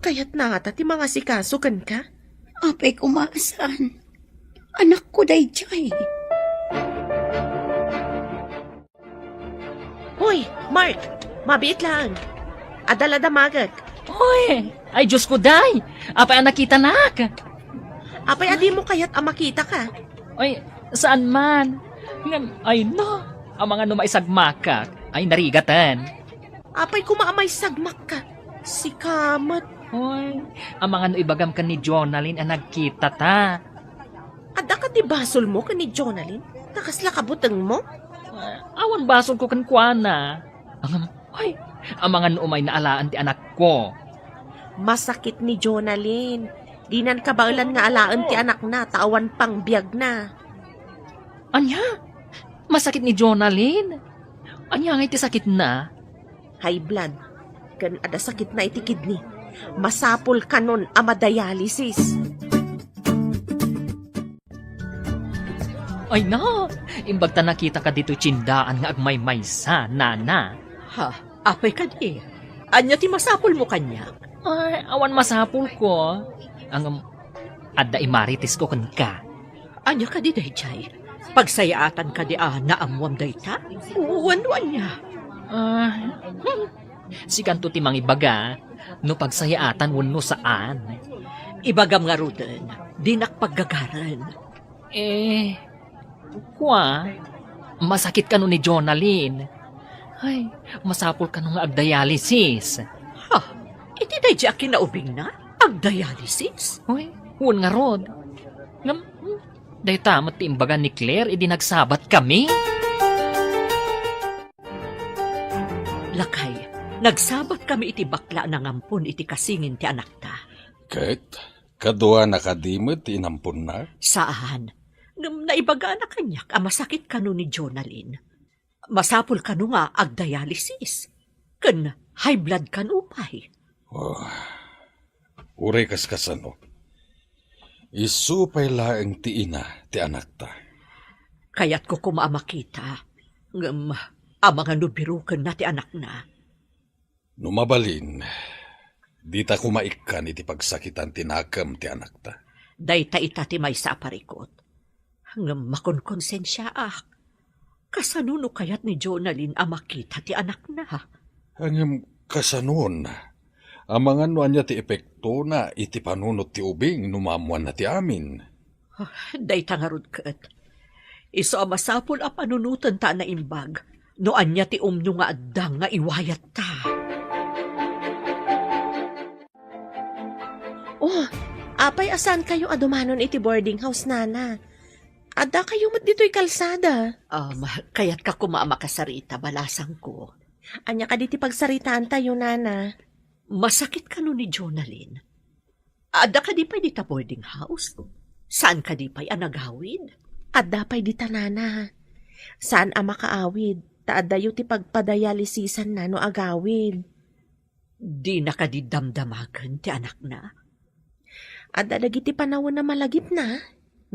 Kayatna ngata ti mangasikaso kenka? Apay koma a saan. Anakko daydiay. Hoy, Mark! Mabiit laeng. Adda la damagek. Hoy! Ay, Diosko, day! Apay a nakitanak? Apay a dimo kayat a makitaka? Ay, saan man. Ngem, ay no, amangan no maisagmakak. Ay, narigaten. Apay koma a maisagmakka? Sika met. Hoy, amangan no ibagam ken ni Jonalyn a nagkitata. Adda kadi basolmo ken ni Jonalyn? Ta kasla kabutengmo? Ah, awan basolko kenkuana. Ngem, hoy, amangan no umayna alaen ti anakko. Masakit ni Jonalyn. Dinan kabaelan nga alaen ti anakna ta awan pangbiagna. Ania? Masakit ni Jonalyn? Ania ngay ti sakitna? high blood, ken adda sakitna iti kidney. Masapul kanon a madialysis. Ay na, imbag ta nakitaka ditoy tiendaan nga agmaymaysa, nana. Ha? Apay kadi? Ania ti masapulmo kaniak? Ay, awan masapulko. Ngem, adda imaritesko kenka. Ania kadi daydiay? Pagsayaatan kadi a naammoam dayta? Wenno ania? Ah, hmm. Sikanto ti mangibaga no pagsayaatan wenno saan. Ibagam ngaruden, dinak paggagaren. Eh, kua, masakit kano ni Jonalyn. Ay, masapul kano nga agdialysis. Ha? Iti daydi a kinaubingna? Agdialysis? Uy, wen ngarud. Ngem, hmm, dayta met ti imbaga ni Claire idi nagsabatkami. Lakay, nagsabatkami iti bakla a nangampon iti kasingin ti anakta. Ket, kaduana kadi met ti inamponna? Saan. Ngem naibagana kaniak a masakit kano ni Jonalyn. Masapul kano nga agdialysis. Ken high blood kano pay. Oh, uray kaskasano. Isu pay laeng ti ina ti anakta. Kayatko koma a makita, ngem amangan no birokenna ti anakna. No mabalin, dita koma ikkan iti pagsakitan ti nakem ti anakta. Dayta ita ti maysa a parikut. Ngem makonkonsensiaak. Kasano no kayat ni Jonalyn a makita ti anakna? Ngem kasanon? Amangan no ania ti epektona iti panunot ti ubing no maammoanna ti amin? Ah, dayta ngarud ket. Isu a masapul a panunoten ta a naimbag no ania ti umno nga adda nga iwayatta. Oh, apay a saankayo a dumanon iti boarding house, nana? Addakayo met ditoy kalsada. Um, kayatka koma a makasarita, balasangko. Ania kadi ti pagsaritaantayo, nana? Masakit kano ni Jonalyn? Adda kadi pay dita boarding house? Saan kadi pay a nagawid? Adda pay dita, nana. Saan a makaawid, ta addayo ti pagpadialysisanna no agawid. Dina kadi damdamagen ti anakna? Adda dagiti panawen a malagipna,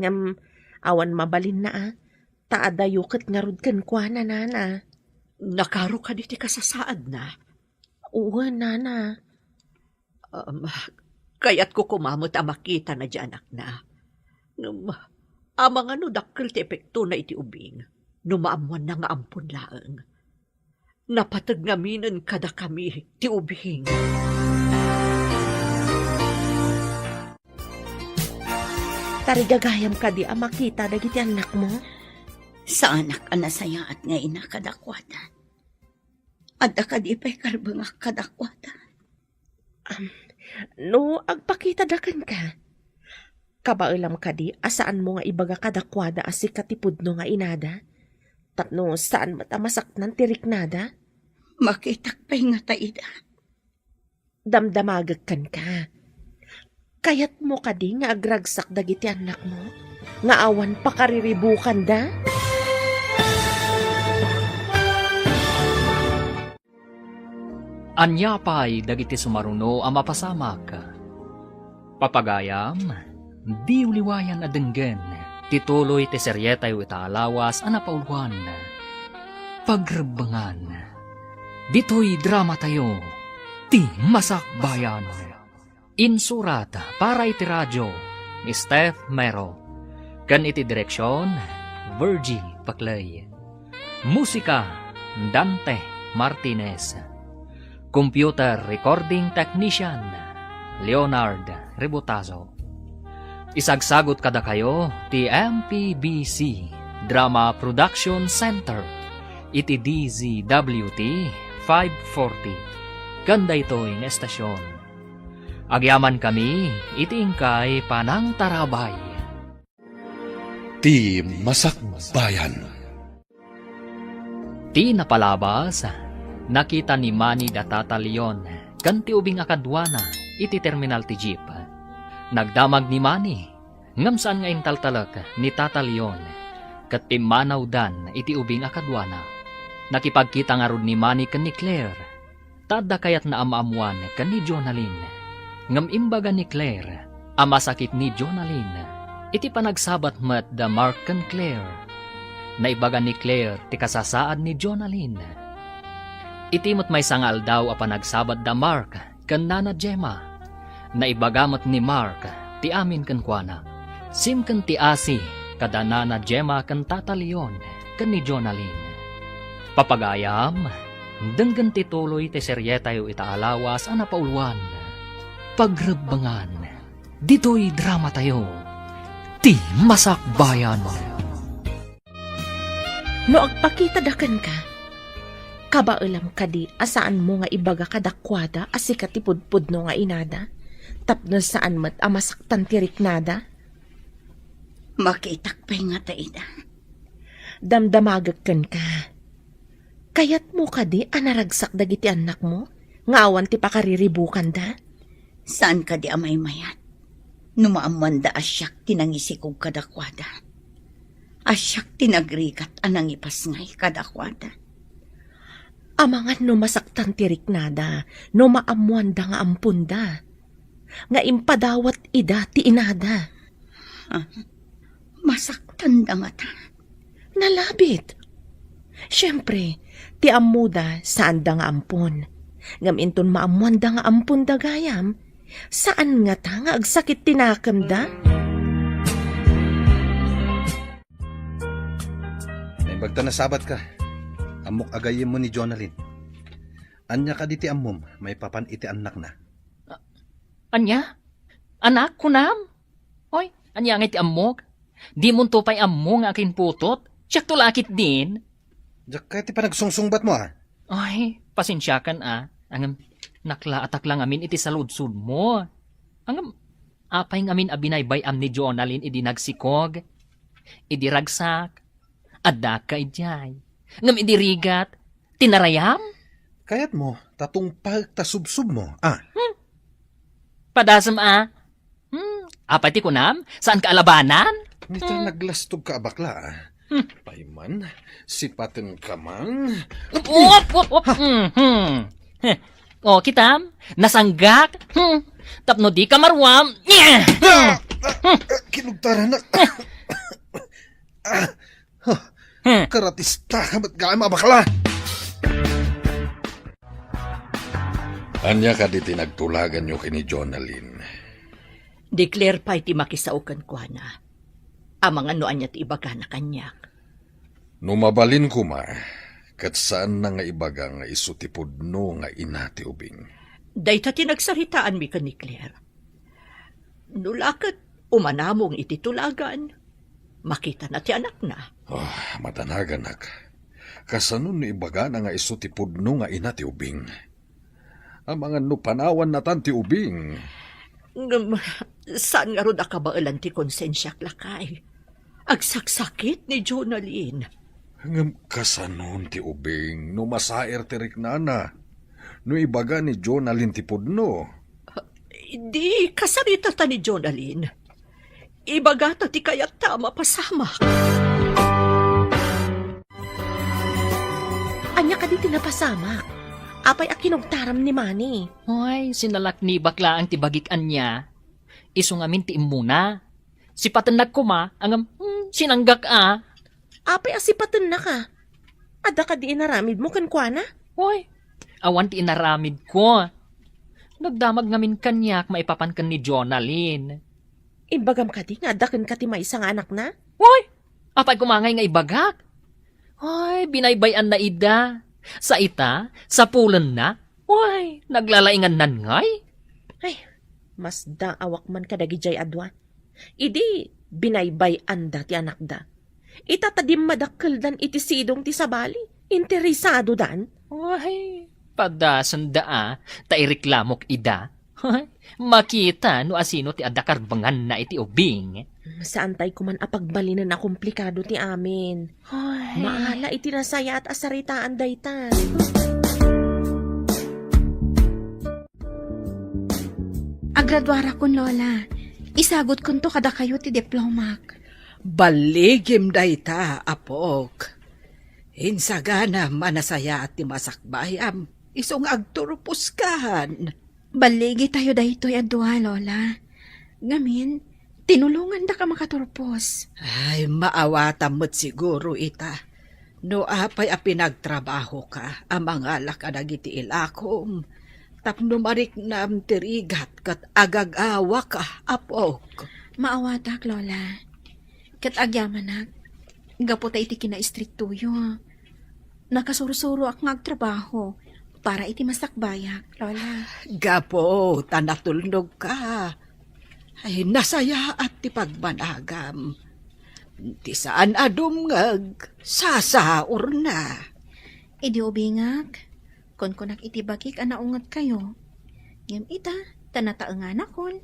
ngem awan mabalinna a, ta addayo ket ngarud kenkuana, nana. Nakaro kadi ti kasasaadna? Wen, nana. Um, kayatko koma met a makitana ti anakna. Ngem, amangan no dakkel ti epektona iti ubing, no maammoanna nga ampon laeng. Napateg ngaminen kadakami ti ubing. Tarigagayam kadi a makita dagiti annakmo? Saanak a nasayaat nga ina kadakuada. Adda kadi pay karbengak kadakuada? Am, no agpakitada kenka, kabaelam kadi a saanmo nga ibaga kadakuada a sika ti pudno nga inada? Tapno saan met a masaknan ti riknada? Makitak pay ngata ida? Damdamagek kenka. Kayatmo kadi nga agragsak dagiti annakmo nga awan pakariribukanda? Ania pay dagiti sumaruno a mapasamak? Papagayam, diyo liwayan a denggen ti tuloy ti serietayo ita a lawas a napauluan, Pagrebbengan. Ditoy dramatayo, Ti Masakbayan. Insurat para iti radio ni Steph Mero, ken iti direksion, Virgie Paclay. Musika, Dante Martinez. Computer recording technician, Leonard Rebotazo. Isagsagot kadakayo ti M P B C Drama Production Center iti D Z W T five forty, ken daytoy nga estasion. Agyamankami iti inkay panangtarabay. Ti Masakbayan. Ti napalabas, nakita ni Manny da Tata Leon ken ti ubing a kaduana iti terminal ti jeep. Nagdamag ni Manny, ngem saan nga intaltalek ni Tata Leon, ket pimmanawdan iti ubing a kaduana. Nakipagkita ngarud ni Manny ken ni Claire. ta adda kayatna a maammoan ken ni Jonalyn. Ngem imbaga ni Claire a masakit ni Jonalyn iti panagsabat met da Mark ken Claire. Naibaga ni Claire ti kasasaad ni Jonalyn. Iti met maysa nga aldaw a panagsabat da Mark ken Nana Gemma, naibaga met ni Mark ti amin kenkuana. Simken ti asi kada Nana Gemma ken Tata Leon ken ni Jonalyn. Papagayam, denggen ti tuloy ti serietayo ita a lawas a napauluan, Pagrebbengan. Ditoy dramatayo, ti Masakbayan. No agpakitada kenka, kabaelam kadi a saanmo nga ibaga kadakuada a sika ti pudpudno nga inada, tapno saan met a masaktan ti riknada? Makitak pay ngata ida. Damdamagek kenka. Kayatmo kadi a naragsak dagiti annakmo nga awan ti pakariribukanda? Saan kadi a maymayat no maammoanda a siak ti nangisikog kadakuada? A siak ti nagrigat a nangipasngay kadakuada? Amangan no masaktan ti riknada no maammoanda nga amponda, nga impadawat ida ti inada. Ah, masaktanda ngata? Nalabit. Siempre, ti ammoda, saanda nga ampon. Ngem inton maammoanda nga amponda gayam, saan ngata nga agsakit ti nakemda? Naimbag ta nasabatka. Ammok a gayyemmo ni Jonalyn. Ania kadi ti ammom maipapan iti annakna? Ania? Anak, kunam? Oy, ania ngay ti ammok? Dimonto pay ammo nga akinputot? Siakto la a ketdin. Diak kayat ti panagsungsungbatmo, a. Ay, pasensiakan, a. Ngem, naklaatak la ngamin iti saludsodmo. Ngem, apay ngamin a binaybay-am ni Jonalyn idi nagsikog? Idi ragsak? Adda ka idiay. Ngem idi rigat, tinarayam? Kayatmo, ta tungpaek ta subsubmo, a. Hmm. Padasem, a. Hmm. Apay ti kunam? Saanka a labanan? Nita, hmm, naglastogka a bakla, a. Hmm. Payman, sipatenka man. Op, op, op. Mhm. Heh. O, kitam? Nasanggak? Hmm. Tapno dika maruam. Ah! Ah! Ah! Kinugtaranak. Ah! Huh. Hmm. Karatista ka met gayam a bakla! Ania kadi ti nagtulaganyo ken ni Jonalyn? Ni Claire pay ti makisao kenkuana. Amangan no ania ti ibagana kaniak. No mabalin koma, ket saanna nga ibaga nga isu ti pudno nga ina ti ubing. Dayta ti nagsaritaanmi ken ni Claire. No la ket umanamong iti tulagan, makitana ti anakna. Ah, madanaganak. Kasano no ibagana nga isu ti pudno nga ina ti ubing? Amangan no panawannatan ti ubing. Ngem, saan ngarud a kabaelan ti konsensiak, lakay. Agsaksakit ni Jonalyn. Ngem kasanon ti ubing no masair ti riknana? No ibaga ni Jonalyn ti pudno? Di kasaritata ni Jonalyn. Ibagata ti kayatta a mapasamak. Ania kadi ti napasamak? Apay a kinugtaram ni Mani? Ay, sinalaknibak laeng ti bagik ania. Isu ngamin ti immuna. Sipatennak koma, ngem, hmm, sinanggak a. Apay a sipatennak a? Adda kadi inaramidmo kenkuana? Oy, awan ti inaramidko. Nagdamag ngamin kaniak maipapan ken ni Jonalyn. Imbagam kadi nga adda kenka ti maysa nga anakna? Oy, apay koma ngay nga ibagak? Oy, binaybay-anna ida. Sa ita, sapulenna. Oy, naglalaingannan ngay. Ay, masdaawak man kadagidiay a dua. Idi binaybay-anda ti anakda, ita ta dimmadakkeldan iti sidong ti sabali, interesadodan. Ay, padasenda a, ta ireklamok ida. Ay, makita no asino ti adda karbenganna iti ubing. Saantay koman a pagbalinen a komplikado ti amin. Ay. Maala iti nasayaat a saritaan dayta. Agraduarakon, Lola. Isagutkonto kadakayo ti diplomak. Balligim dayta, apok. Insaganam a nasayaat ti masakbayam. Isu nga agturposkan. Balligitayo daytoy a dua, Lola. Ngamin, tinulongandaka makaturpos. Ay, maawatam met siguro ita. No apay a pinagtrabahoka a mangala kadagiti ilakom, tapno mariknam ti rigat ket agagawaka, apok. Maawatak, Lola. Ket agyamanak, gapu ta iti kinaistriktoyo, nakasursuroak nga agtrabaho para iti masakbayak, Lola. Gapu ta natulnogka. Ay, nasayaat ti pagbanagam. Ti saan a dumngeg, sasaurna. Idi ubingak, kunkunak iti bagik a naungetkayo. Ngem ita, ta nataenganakon,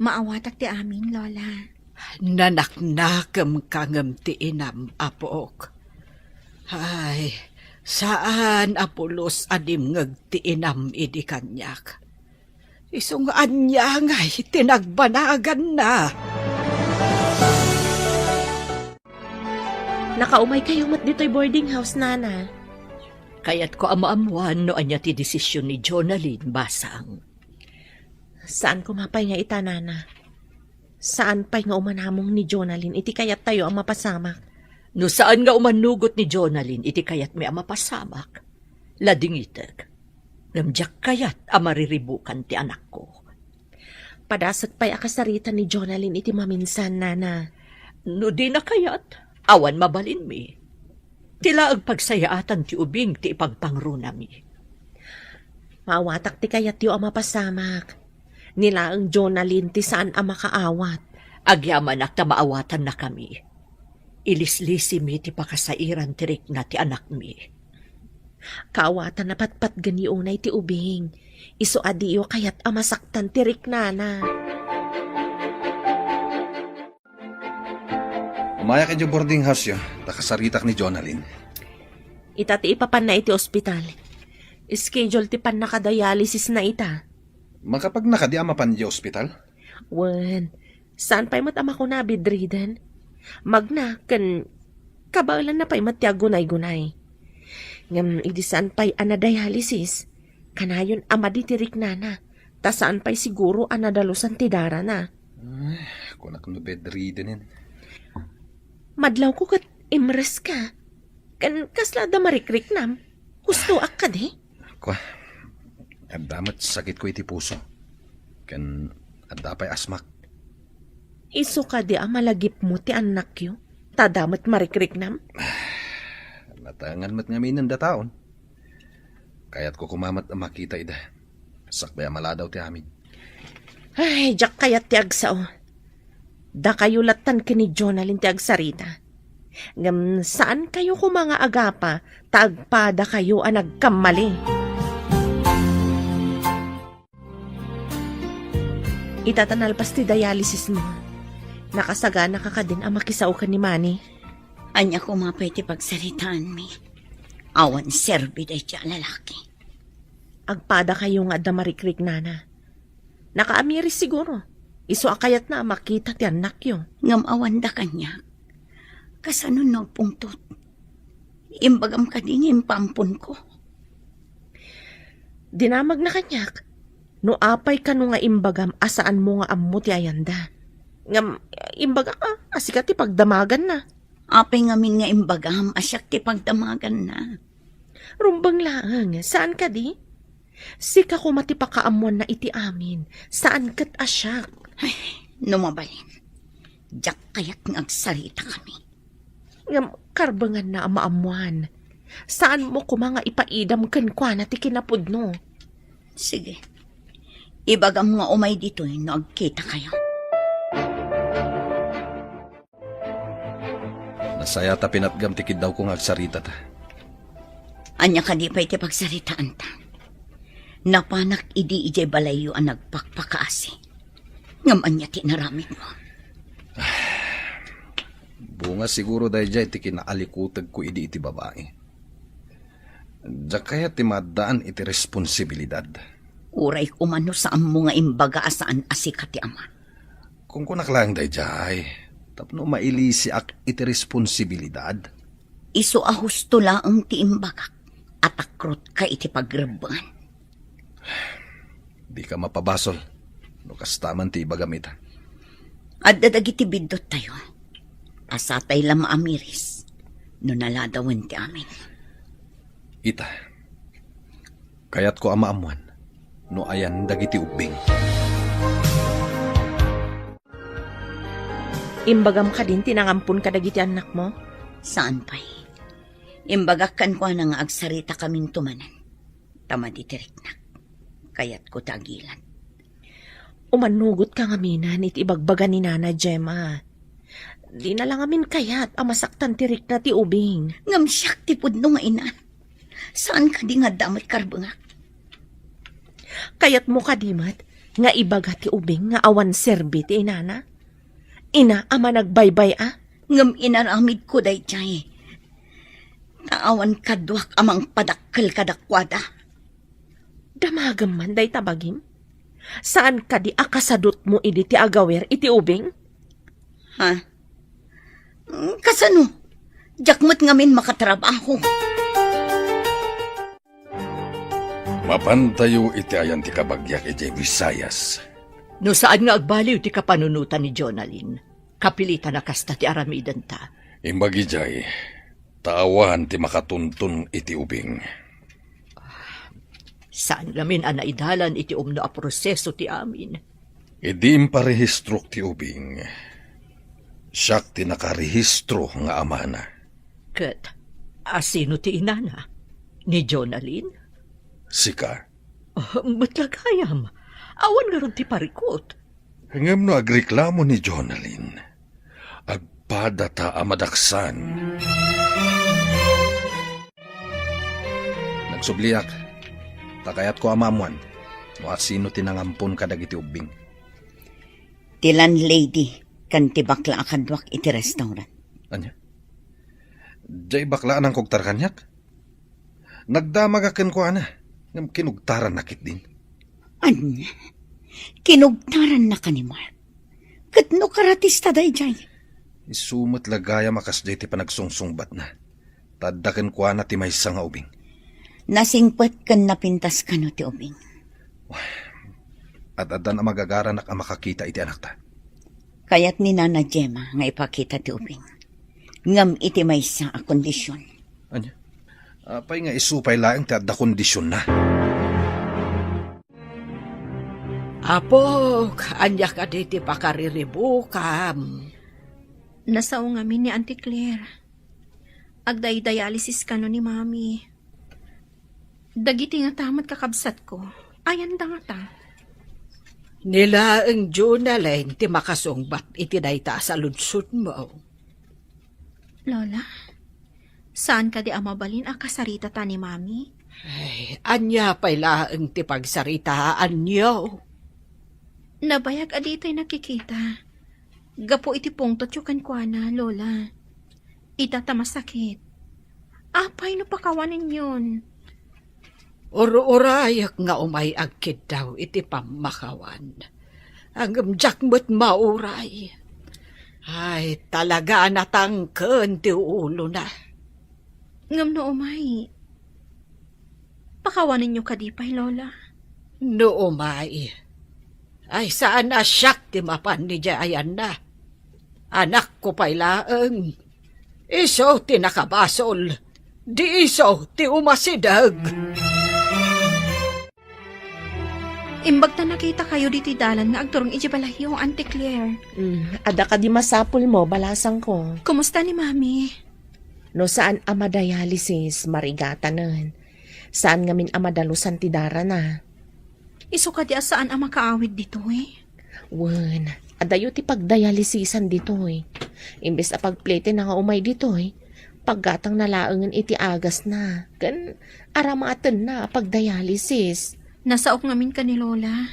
maawatak ti amin, Lola. Nanaknakemka ngem ti inam, apok. Ay, saan a pulos a dimngeg ti inam idi kaniak. Isu nga ania ngay ti nagbanaganna. Nakaumaykayo met ditoy boarding house, Nana. Kayatko a maammoan no ania ti desisyon ni Jonalyn, Basang. Saan koma pay nga ita, Nana. Saan pay nga umanamong ni Jonalyn iti kayattayo a mapasamak. No saan nga umanugot ni Jonalyn iti kayatmi a mapasamak, ladingitek. Ngem diak kayat a mariribukan ti anakko. Padasek pay a kasarita ni Jonalyn iti maminsan, Nana. No dina kayat, awan mabalinmi. Ti laeng pagsayaatan ti ubing ti ipagpangrunami. Maawatak ti kayatyo a mapasamak. Ni laeng Jonalyn ti saan a makaawat. Agyamanak ta maawatannakami. Ilislisimi ti pakasairan ti rikna ti anakmi. Kaawatan a patpatgenyo unay ti ubing. Isu a diyo kayat a masaktan ti riknana. Umayak idiay boarding house-yo, ta kasaritak ni Jonalyn. Ita ti ipapanna iti ospital. Schedule ti pannakadialysisna ita. Makapagna kadi a mapan idiay ospital? Wen, saan pay met a makuna a bedridden. Magna ken kabaelanna pay met ti aggunaygunay. Ngem idi saan pay a nadialysis, kanayon a madi ti riknana, ta saan pay siguro a nadalusan ti darana. Ay, kunak no bedridden-en. Madlawko ket imreska. Ken kasla adda marikriknam? Hustoak kadi? Kua, adda met sakitko iti puso. Ken adda pay asmak. Isu kadi a malagipmo ti annakyo, ta adda met marikriknam? Natengan met ngamin dataon. Kayatko koma met a makita ida. Sakbay a maladaw ti amin. Ay, diak kayat ti agsao. Dakayo lattan ken ni Jonalyn ti agsarita. Ngem saan kayo koma nga agapa ta agpadakayo a nagkammali. Ita ta nalpas ti dialysis mo, nakasagana ka kadin a makisao ken ni Manny? Ania koma pay ti pagsaritaanmi? Awan serbi dayta a lalaki. Agpadakayo nga adda marikriknana. Nakaamiris siguro. Isu a kayatna a makita ti annakyo. Ngem awanda kaniak. Kasano no agpungtot? Imbagam kadi nga impaamponko? Dinamagna kaniak. No apay kano nga imbagam a saanmo nga ammo ti ayanda. Ngem, imbagak a, a sika ti pagdamaganna. Apay ngamin nga imbagam a siak ti pagdamaganna? Rumbeng laeng, saan kadi? Sika koma ti pakaammoanna iti amin, saan ket a siak. Ay, no mabalin, diak kayat nga agsarita kami. Ngem karbenganna a maammoan. Saanmo koma nga ipaidam kenkuana ti kinapudno. Sige. Ibagam nga umay ditoy no agkitakayo. Nasayaat a pinatgam ti kiddawko nga agsaritata. Ania kadi pay ti pagsaritaanta? Napanak idi idiay balayyo a nagpakpakaasi. Ngem ania ti inaramidmo? Bunga siguro daydiay ti kinaalikutegko idi iti babai. Diak kayat ti maaddaan iti responsibilidad. Uray koma no saanmo nga imbaga a saan a sika ti ama. Kunkunak laeng daydiay, tapno mailisiak iti responsibilidad. Isu a husto laeng ti imbagak. a takrotka iti pagrebbengan. Dika mapabasol no kasta man ti ibagam ita. Adda dagiti bidduttayo. Pasatay la maamiris no naladawen ti amin. Ita, kayatko a maammuan no ayan dagiti ubbing. Imbagam kadin ti nangampon kadagiti annakmo? Saan pay. Imbagak kenkuana nga agsarita kaminto manen. Ta madi ti riknak. Kayatko ta agilad. Umannugotka ngamin iti ibagbaga ni Nana Gemma. Dina la ngamin kayat a masaktan ti rikna ti ubing. Ngem siak ti pudno nga ina. Saan kadi nga adda met karbengak? Kayatmo kadi met nga ibaga ti ubing nga awan serbi ti inana? Ina a managbaybay-a? Ngem inaramidko daydiay. Ta awan kaduak a mangpadakkel kadakuada. Damagem man dayta bagim? Saan kadi a kasadutmo idi ti agawir iti ubing? Ha? Mm, kasano? Diak met ngamin makatrabaho. Mapantayo iti ayan ti kabagiak idiay Visayas. No saan nga agbaliw ti kapanunotan ni Jonalyn, kapilitan a kasta ti aramidenta. Imbag idiay, ta awan ti makatuntun iti ubing. Saan ngamin a naidalan iti umno a proseso ti amin. Idi imparehistrok ti ubing, siak ti nakarehistro nga amana. Ket asino ti inana? Ni Jonalyn? Sika. Ah, met la gayam. Awan ngarud ti parikut. Ngem no agreklamo ni Jonalyn, agpadata a madaksan. Nagsubliak, ta kayatko a maammuan no asino ti nangampon kadagiti ubbing. Ti landlady ken ti bakla a kaduak iti restaurant. Ania? Diay bakla a nangkugtar kaniak? Nagdamagak kenkuana, ngem kinugtaranna ketdin. Ania? Kinugtarannaka ni Mark? Ket no karatista daydiay? Isu met la gayam a kasdiay ti panagsungsungbatna. Ta adda kenkuana ti maysa nga ubing. Nasingpet ken napintas kano ti ubing? Ad-addan a magagaranak a makakita iti anakta. Kayat ni Nana Gemma nga ipakita ti ubing. Ngem iti maysa a kondision. Ania? Apay nga isu pay laeng ti adda kondisionna? Apok, ania kadi ti pakariribukam? Nasao ngamin ni Auntie Claire. Agdaydialysis kano ni Mami. Dagiti ngata met kakabsatko, ayanda ngata? Ni laeng Jonalyn ti makasungbat iti dayta a saludsodmo. Lola, saan kadi a mabalin a kasaritata ni Mami? Ay, ania pay laeng ti pagsaritaanyo? Nabayag a ditay nakikita. Gapu iti pungtotyo kenkuana, Lola. Ita ta masakit. Apay no pakawanenyon? Ur-urayek nga umay agkiddaw iti pammakawan. Ngem diak met mauray. Ay, talaga a natangken ti ulona. Ngem no umay, pakawanenyo kadi pay, Lola? No umay, ay saan a siak ti mapan idiay ayanna. Anakko pay laeng. Isu ti nakabasol. Di isu ti umasideg. Imbag ta nakitakayo ditoy dalan nga agturong idiay balayyo, Auntie Claire. Mm, adda kadi masapulmo, balasangko? Kumusta ni Mami? No saan a madialysis, marigatanen. Saan ngamin a madalusan ti darana. Isu kadi a saan a makaawid ditoy? Wen, adayo ti pagdialysisan ditoy. Imbes a pagpletenna nga umay ditoy, paggatangna laengen iti agasna, ken aramatenna a pagdialysis. Nasaok ngamin ken ni Lola.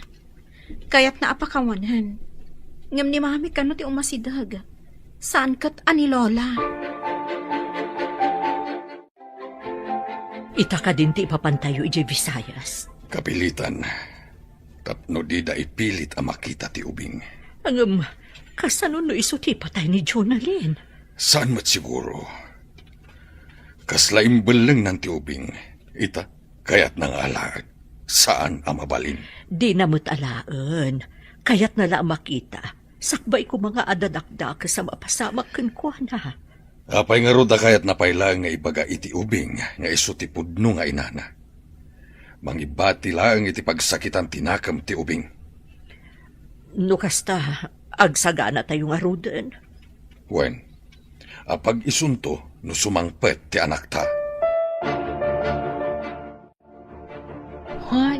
Kayatna a pakawanen. Ngem ni Mami kano ti umasideg. Saan ket a ni Lola. Ita kadin ti ipapantayo idiay Visayas? Kapilitan, tapno dida ipilit a makita ti ubing. Ngem, kasano no isu ti ipatay ni Jonalyn? Saan met siguro. Kasla imbellengnan ti ubing, Ita, kayatna nga alaen. Saan a mabalin. Dina met alaen. Kayatna la a makita. Sakbay koma nga adda dakdakes a mapasamak kenkuana. Apay ngarud a kayatna pay laeng nga ibaga iti ubing nga isu ti pudno nga inana? Mangibati laeng iti pagsakitan ti nakem ti ubing. No kasta, agsaganatayo ngaruden. Wen, apag-isunto no sumangpet ti anakta. Hay,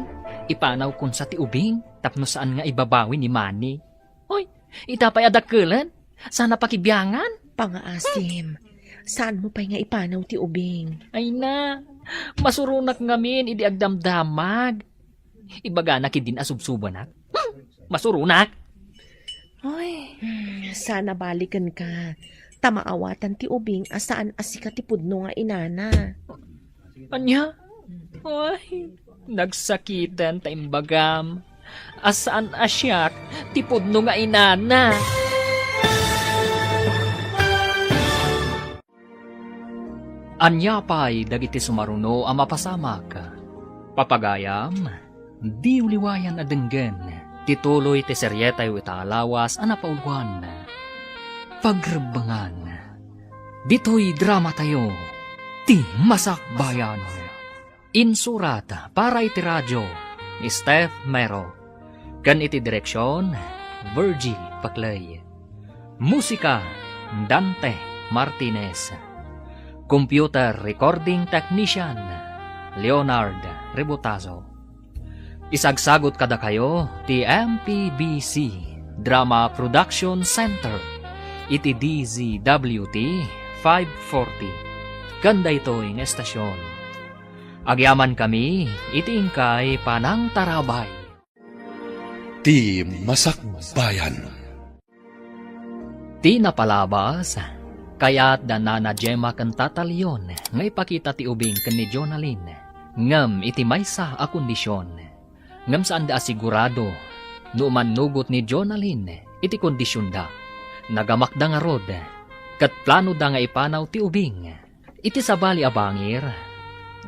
ipanawkon sa ti ubing tapno saan nga ibabawi ni Manny. Hoy, ita pay a dakkelen, saan a pakibiangan. Pangaasim, saanmo pay nga ipanaw ti ubing. Ay na, masuronak ngamin idi agdamdamag. Ibaganak idin a subsubanak. Hmm, masuronak. Hoy, hmm, saan a balikenka. Ta maawatan ti ubing a saan a sika ti pudno nga inana. Ania? Ay, nagsakiten ta imbagam a saan a siak ti pudno nga inana. Ania pay dagiti sumaruno a mapasamak? Papagayam, diyo liwayan a denggen ti tuloy ti serietayo ita a lawas a napauluan, Pagrebbengan. Ditoy dramatayo, ti Masakbayan. Insurat para iti radio ni Steph Mero, ken iti direksion, Virgie Paclay. Musika, Dante Martinez. Computer recording technician, Leonard Rebotazo. Isagsagut kadakayo ti M P B C Drama Production Center iti D Z W T five forty. Ken daytoy nga estasion, agyamankami iti inkay panangtarabay. Ti Masakbayan. Ti napalabas, kayat da Nana Gemma ken Tata Leon nga ipakita ti ubing ken ni Jonalyn, ngem iti maysa a kondision. Ngem saanda a sigurado no umannugot ni Jonalyn iti kondisionda. Nagamakda ngarud, ket planoda nga ipanaw ti ubing. Iti sabali a bangir,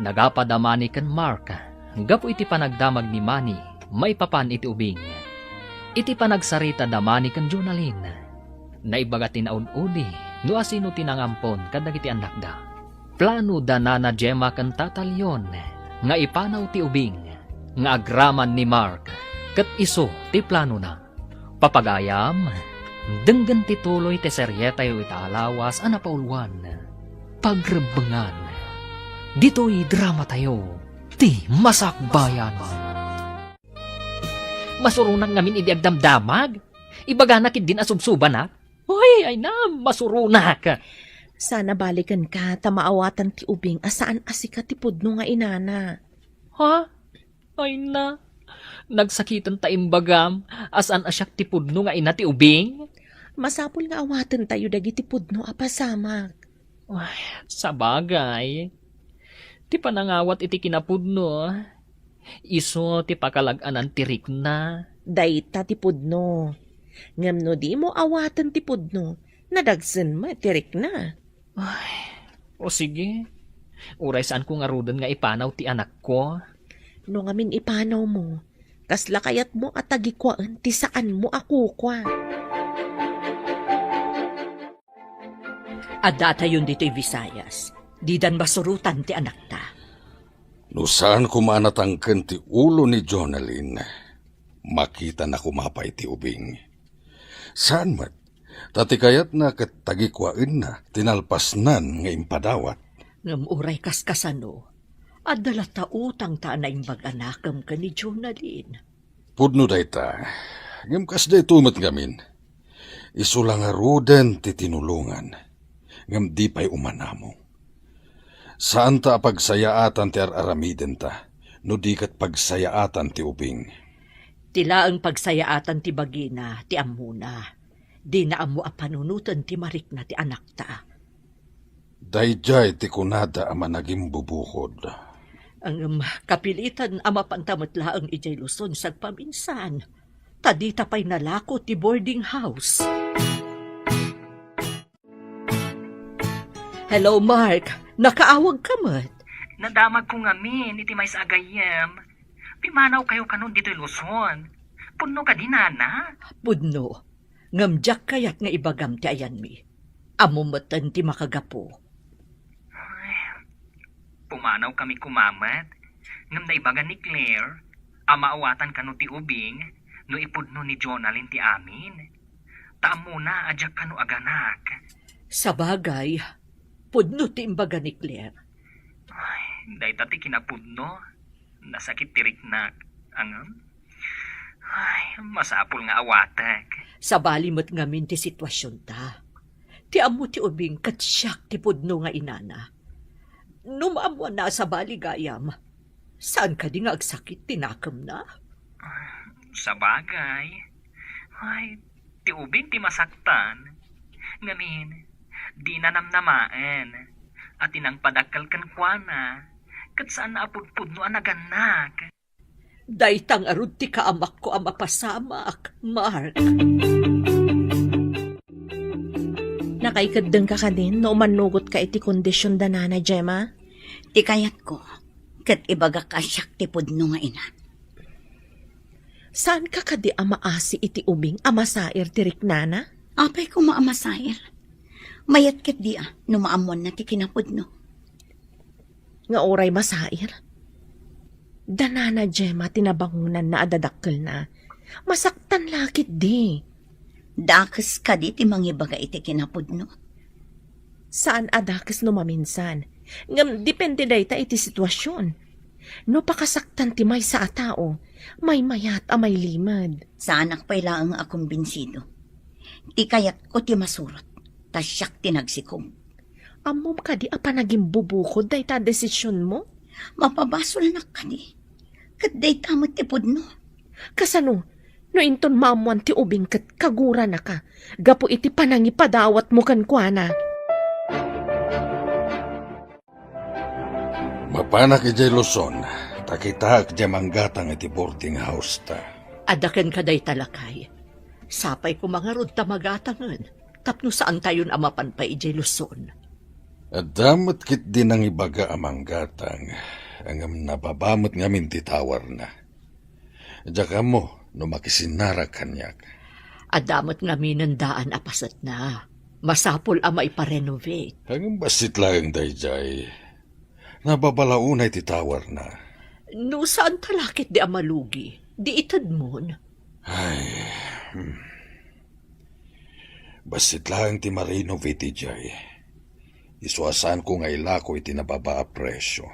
nagapa da Manny ken Mark gapu iti panagdamag ni Manny maipapan iti ubing. Iti panagsarita da Manny ken Jonalyn, naibaga ti naud-udi no asino ti nangampon kadagiti annakda. Plano da Nana Gemma ken Tata Leon nga ipanaw ti ubing nga agraman ni Mark ket isu ti planona. Papagayam, denggen ti tuloy ti serietayo ita a lawas a napauluan, Pagrebbengan. Ditoy dramatayo, ti Masakbayan. Masuronak ngamin idi agdamdamag. Ibaganak idin a subsubanak. Hoy, ay na, masuronak. Sana baliken ka, ta maawatan ti ubing a saan a sika ti pudno nga inana. Ha? Ay na, nagsakiten ta imbagam a saan a siak ti pudno nga ina ti ubing? Masapul nga awaten tayo dagiti pudno a pasamak. Ay, sabagay. Ti panangawat iti kinapudno, isu ti pakalag-anan ti rikna. Dayta ti pudno. Ngem no dimo awaten ti pudno, nadagsen met ti rikna. Ay, o sige. Uray saanko ngaruden nga ipanaw ti anakko. No ngamin ipanawmo, kasla kayatmo a tagikuaen ti saanmo a kukua? Addatayon ditoy Visayas. Didan masurotan ti anakta. No saan koma a natangken ti ulo ni Jonalyn, makitana koma pay ti ubing. Saan met, ta ti kayatna ket tagikuaenna ti nalpasnan nga impadawat. Ngem uray kaskasano, adda latta utangta a naimbag a nakem ken ni Jonalyn. Pudno dayta, ngem kas daytoy met ngamin. Isu la ngaruden ti tinulongan, ngem di pay umanamong. Saanta a pagsayaatan ti ar-aramidenta, no di ket pagsayaatan ti ubing. Ti laeng pagsayaatan ti bagina ti ammona. Dina ammo a panunoten ti marikna ti anakta. Daydiay ti kunada a managimbubuhod. Ngem kapilitan a mapanta met laeng idiay Luzon sagpaminsan, ta dita pay nalako ti boarding house. Hello, Mark. Nakaawag ka met? Nadamagko ngamin iti maysa a gayyem. Pimanawkayo kanon ditoy Luzon. Pudno kadi, nana? Pudno. Ngem diak kayat nga ibagam ti ayanmi. Ammom metten ti makagapu. Ay, pumanawkami koma met. Ngem naibaga ni Claire a maawatan kano ti ubing no ipudno ni Jonalyn ti amin. Ta ammona a diak kano aganak. Sabagay, pudno ti imbaga ni Claire. Ay, dayta ti kinapudno. Nasakit ti riknak. Ngem, ay, masapul nga awatek. Sabali met ngamin ti situasionta. Ti ammo ti ubing ket siak ti pudno nga inana. No maammoanna a sabali gayam, saan kadi nga agsakit ti nakemna? Sabagay. Ay, ti ubing ti masaktan. Ngamin, dina namnamaen a ti nangpadakkel kenkuana, ket saan a pudpudno a nagannak. Dayta ngarud ti kaamakko a mapasamak, Mark. Nakaikeddengka kadin no umannugotka iti kondision da Nana Gemma? Ti kayatko, ket ibagak a siak ti pudno nga ina. Saanka kadi a maasi iti ubing a masair ti riknana? Apay koma a masair? Mayat ketdi a no maammoanna ti kinapudno. Nga uray masair? Da Nana Gemma ti nabangonanna a dadakkelna. Masaktan la ketdi. Dakes kadi ti mangibaga iti kinapudno? Saan a dakes no maminsan. Ngem depende dayta iti situasion. No pakasaktan ti maysa a tao, maymayat a mailimed. Saanak pay laeng a kumbinsido. Ti kayatko ti masurot, ta siak ti nagsikog. Ammom kadi a panagimbubukod dayta a desisionmo? Mapabasolnak kadi. Ket dayta met ti pudno. Kasano? No inton maammoan ti ubing ket kaguranaka gapu iti panangipadawatmo kenkuana. Mapanak idiay Luzon, ta kitaek diay manggatang iti boarding house ta. Adda kenka dayta, lakay. Sapay koma ngarud ta magatangen, tapno saantayon a mapan pay idiay Luzon. Adda met ketdi nangibaga a manggatang, ngem nababa met ngamin ti towerna. Diak ammo no makisinnarak kaniak. Adda met ngaminen daan a pasetna. Masapul a maiparenovate. Ngem bassit laeng daydiay. Nababa la unay ti towerna. No saanta la ketdi a malugi, di itedmon. Ay, hmm. Bassit laeng ti ma-renovate idiay. Isu a saanko nga ilako iti nababa a presio.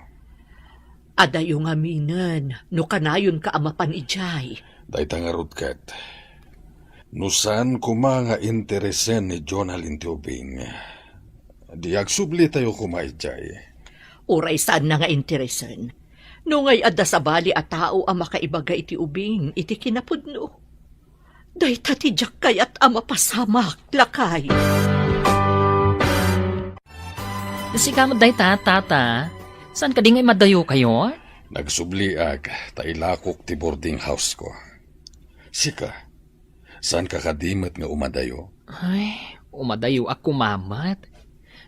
Adayo ngaminen no kanayonka a mapan idiay. Dayta ngarud ket, no saan koma nga interesen ni Jonalyn ti ubing, di agsublitayo koma idiay. Uray saanna nga interesen, no ngay adda sabali a tao a makaibaga iti ubing iti kinapudno. Dayta ti diak kayat a mapasamak, lakay. Sika met dayta, tata. Saan kadi nga imadayokayo? Nagsubliak ta ilakok ti boarding house ko. Sika, saanka kadi met nga umadayo? Ay, umadayoak koma met.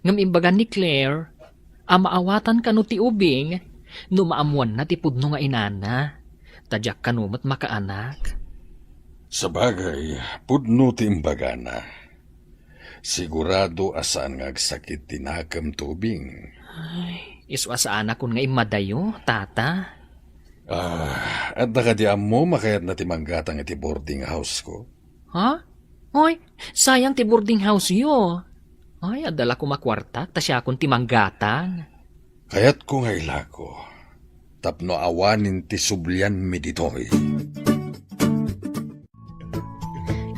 Ngem imbaga ni Claire a maawatan kano ti ubing no maammoanna ti pudno nga inana, ta diak kano met makaanak. Sabagay, pudno ti imbagana. Sigurado a saan nga agsakit ti nakem ti ubing. Ay, isu a saanakon nga immadayo, tata. Ah, adda kadi ammo makayatna ti manggatang iti boarding house ko? Ha? Hoy, sayang ti boarding house-yo. Ay, adda la koma kuartak, ta siakon ti manggatang. Kayatko nga ilako, tapno awanen ti sublianmi ditoy.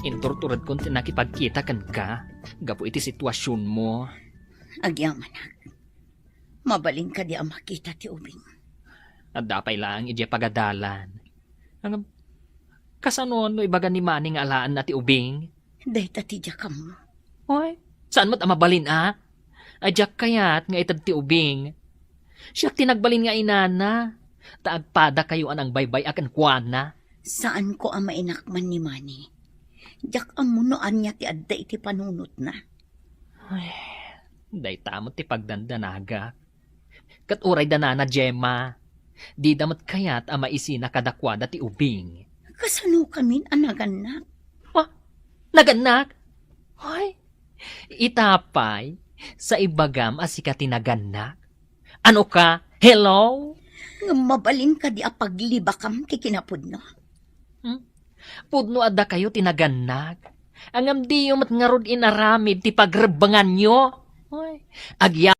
Inturturedkon ti nakipagkita kenka, gapu iti situasionmo. Agyamanak. Mabalin kadi a makita ti ubing? Adda pay laeng idiay pagadalan. Ngem, kasano no ibaga ni Manny nga alaenna ti ubing? Dayta ti diak ammo. Oy, saan met a mabalin a? Ay, diak kayat nga ited ti ubing. Siak ti nagbalin nga inana, ta agpadakayo a nangbaybay-a kenkuana. Saanko a mainakman ni Manny. Diak ammo no ania ti adda iti panunotna. Ay, dayta met ti pagdandanagak. Ket uray da nana Gemma, dida met kayat a maisina kadakuada ti ubing. Kasano kamin a nagannak? Ah, nagannak? Ay, ita pay, sa ibagam a sika ti nagannak? Ano ka? Hello? Ngem mabalin kadi a paglibakam ti kinapudno? Hmm? Pudno a dakayo ti nagannak. Ngem diyo met ngarud inaramid ti pagrebbenganyo. Ay, agya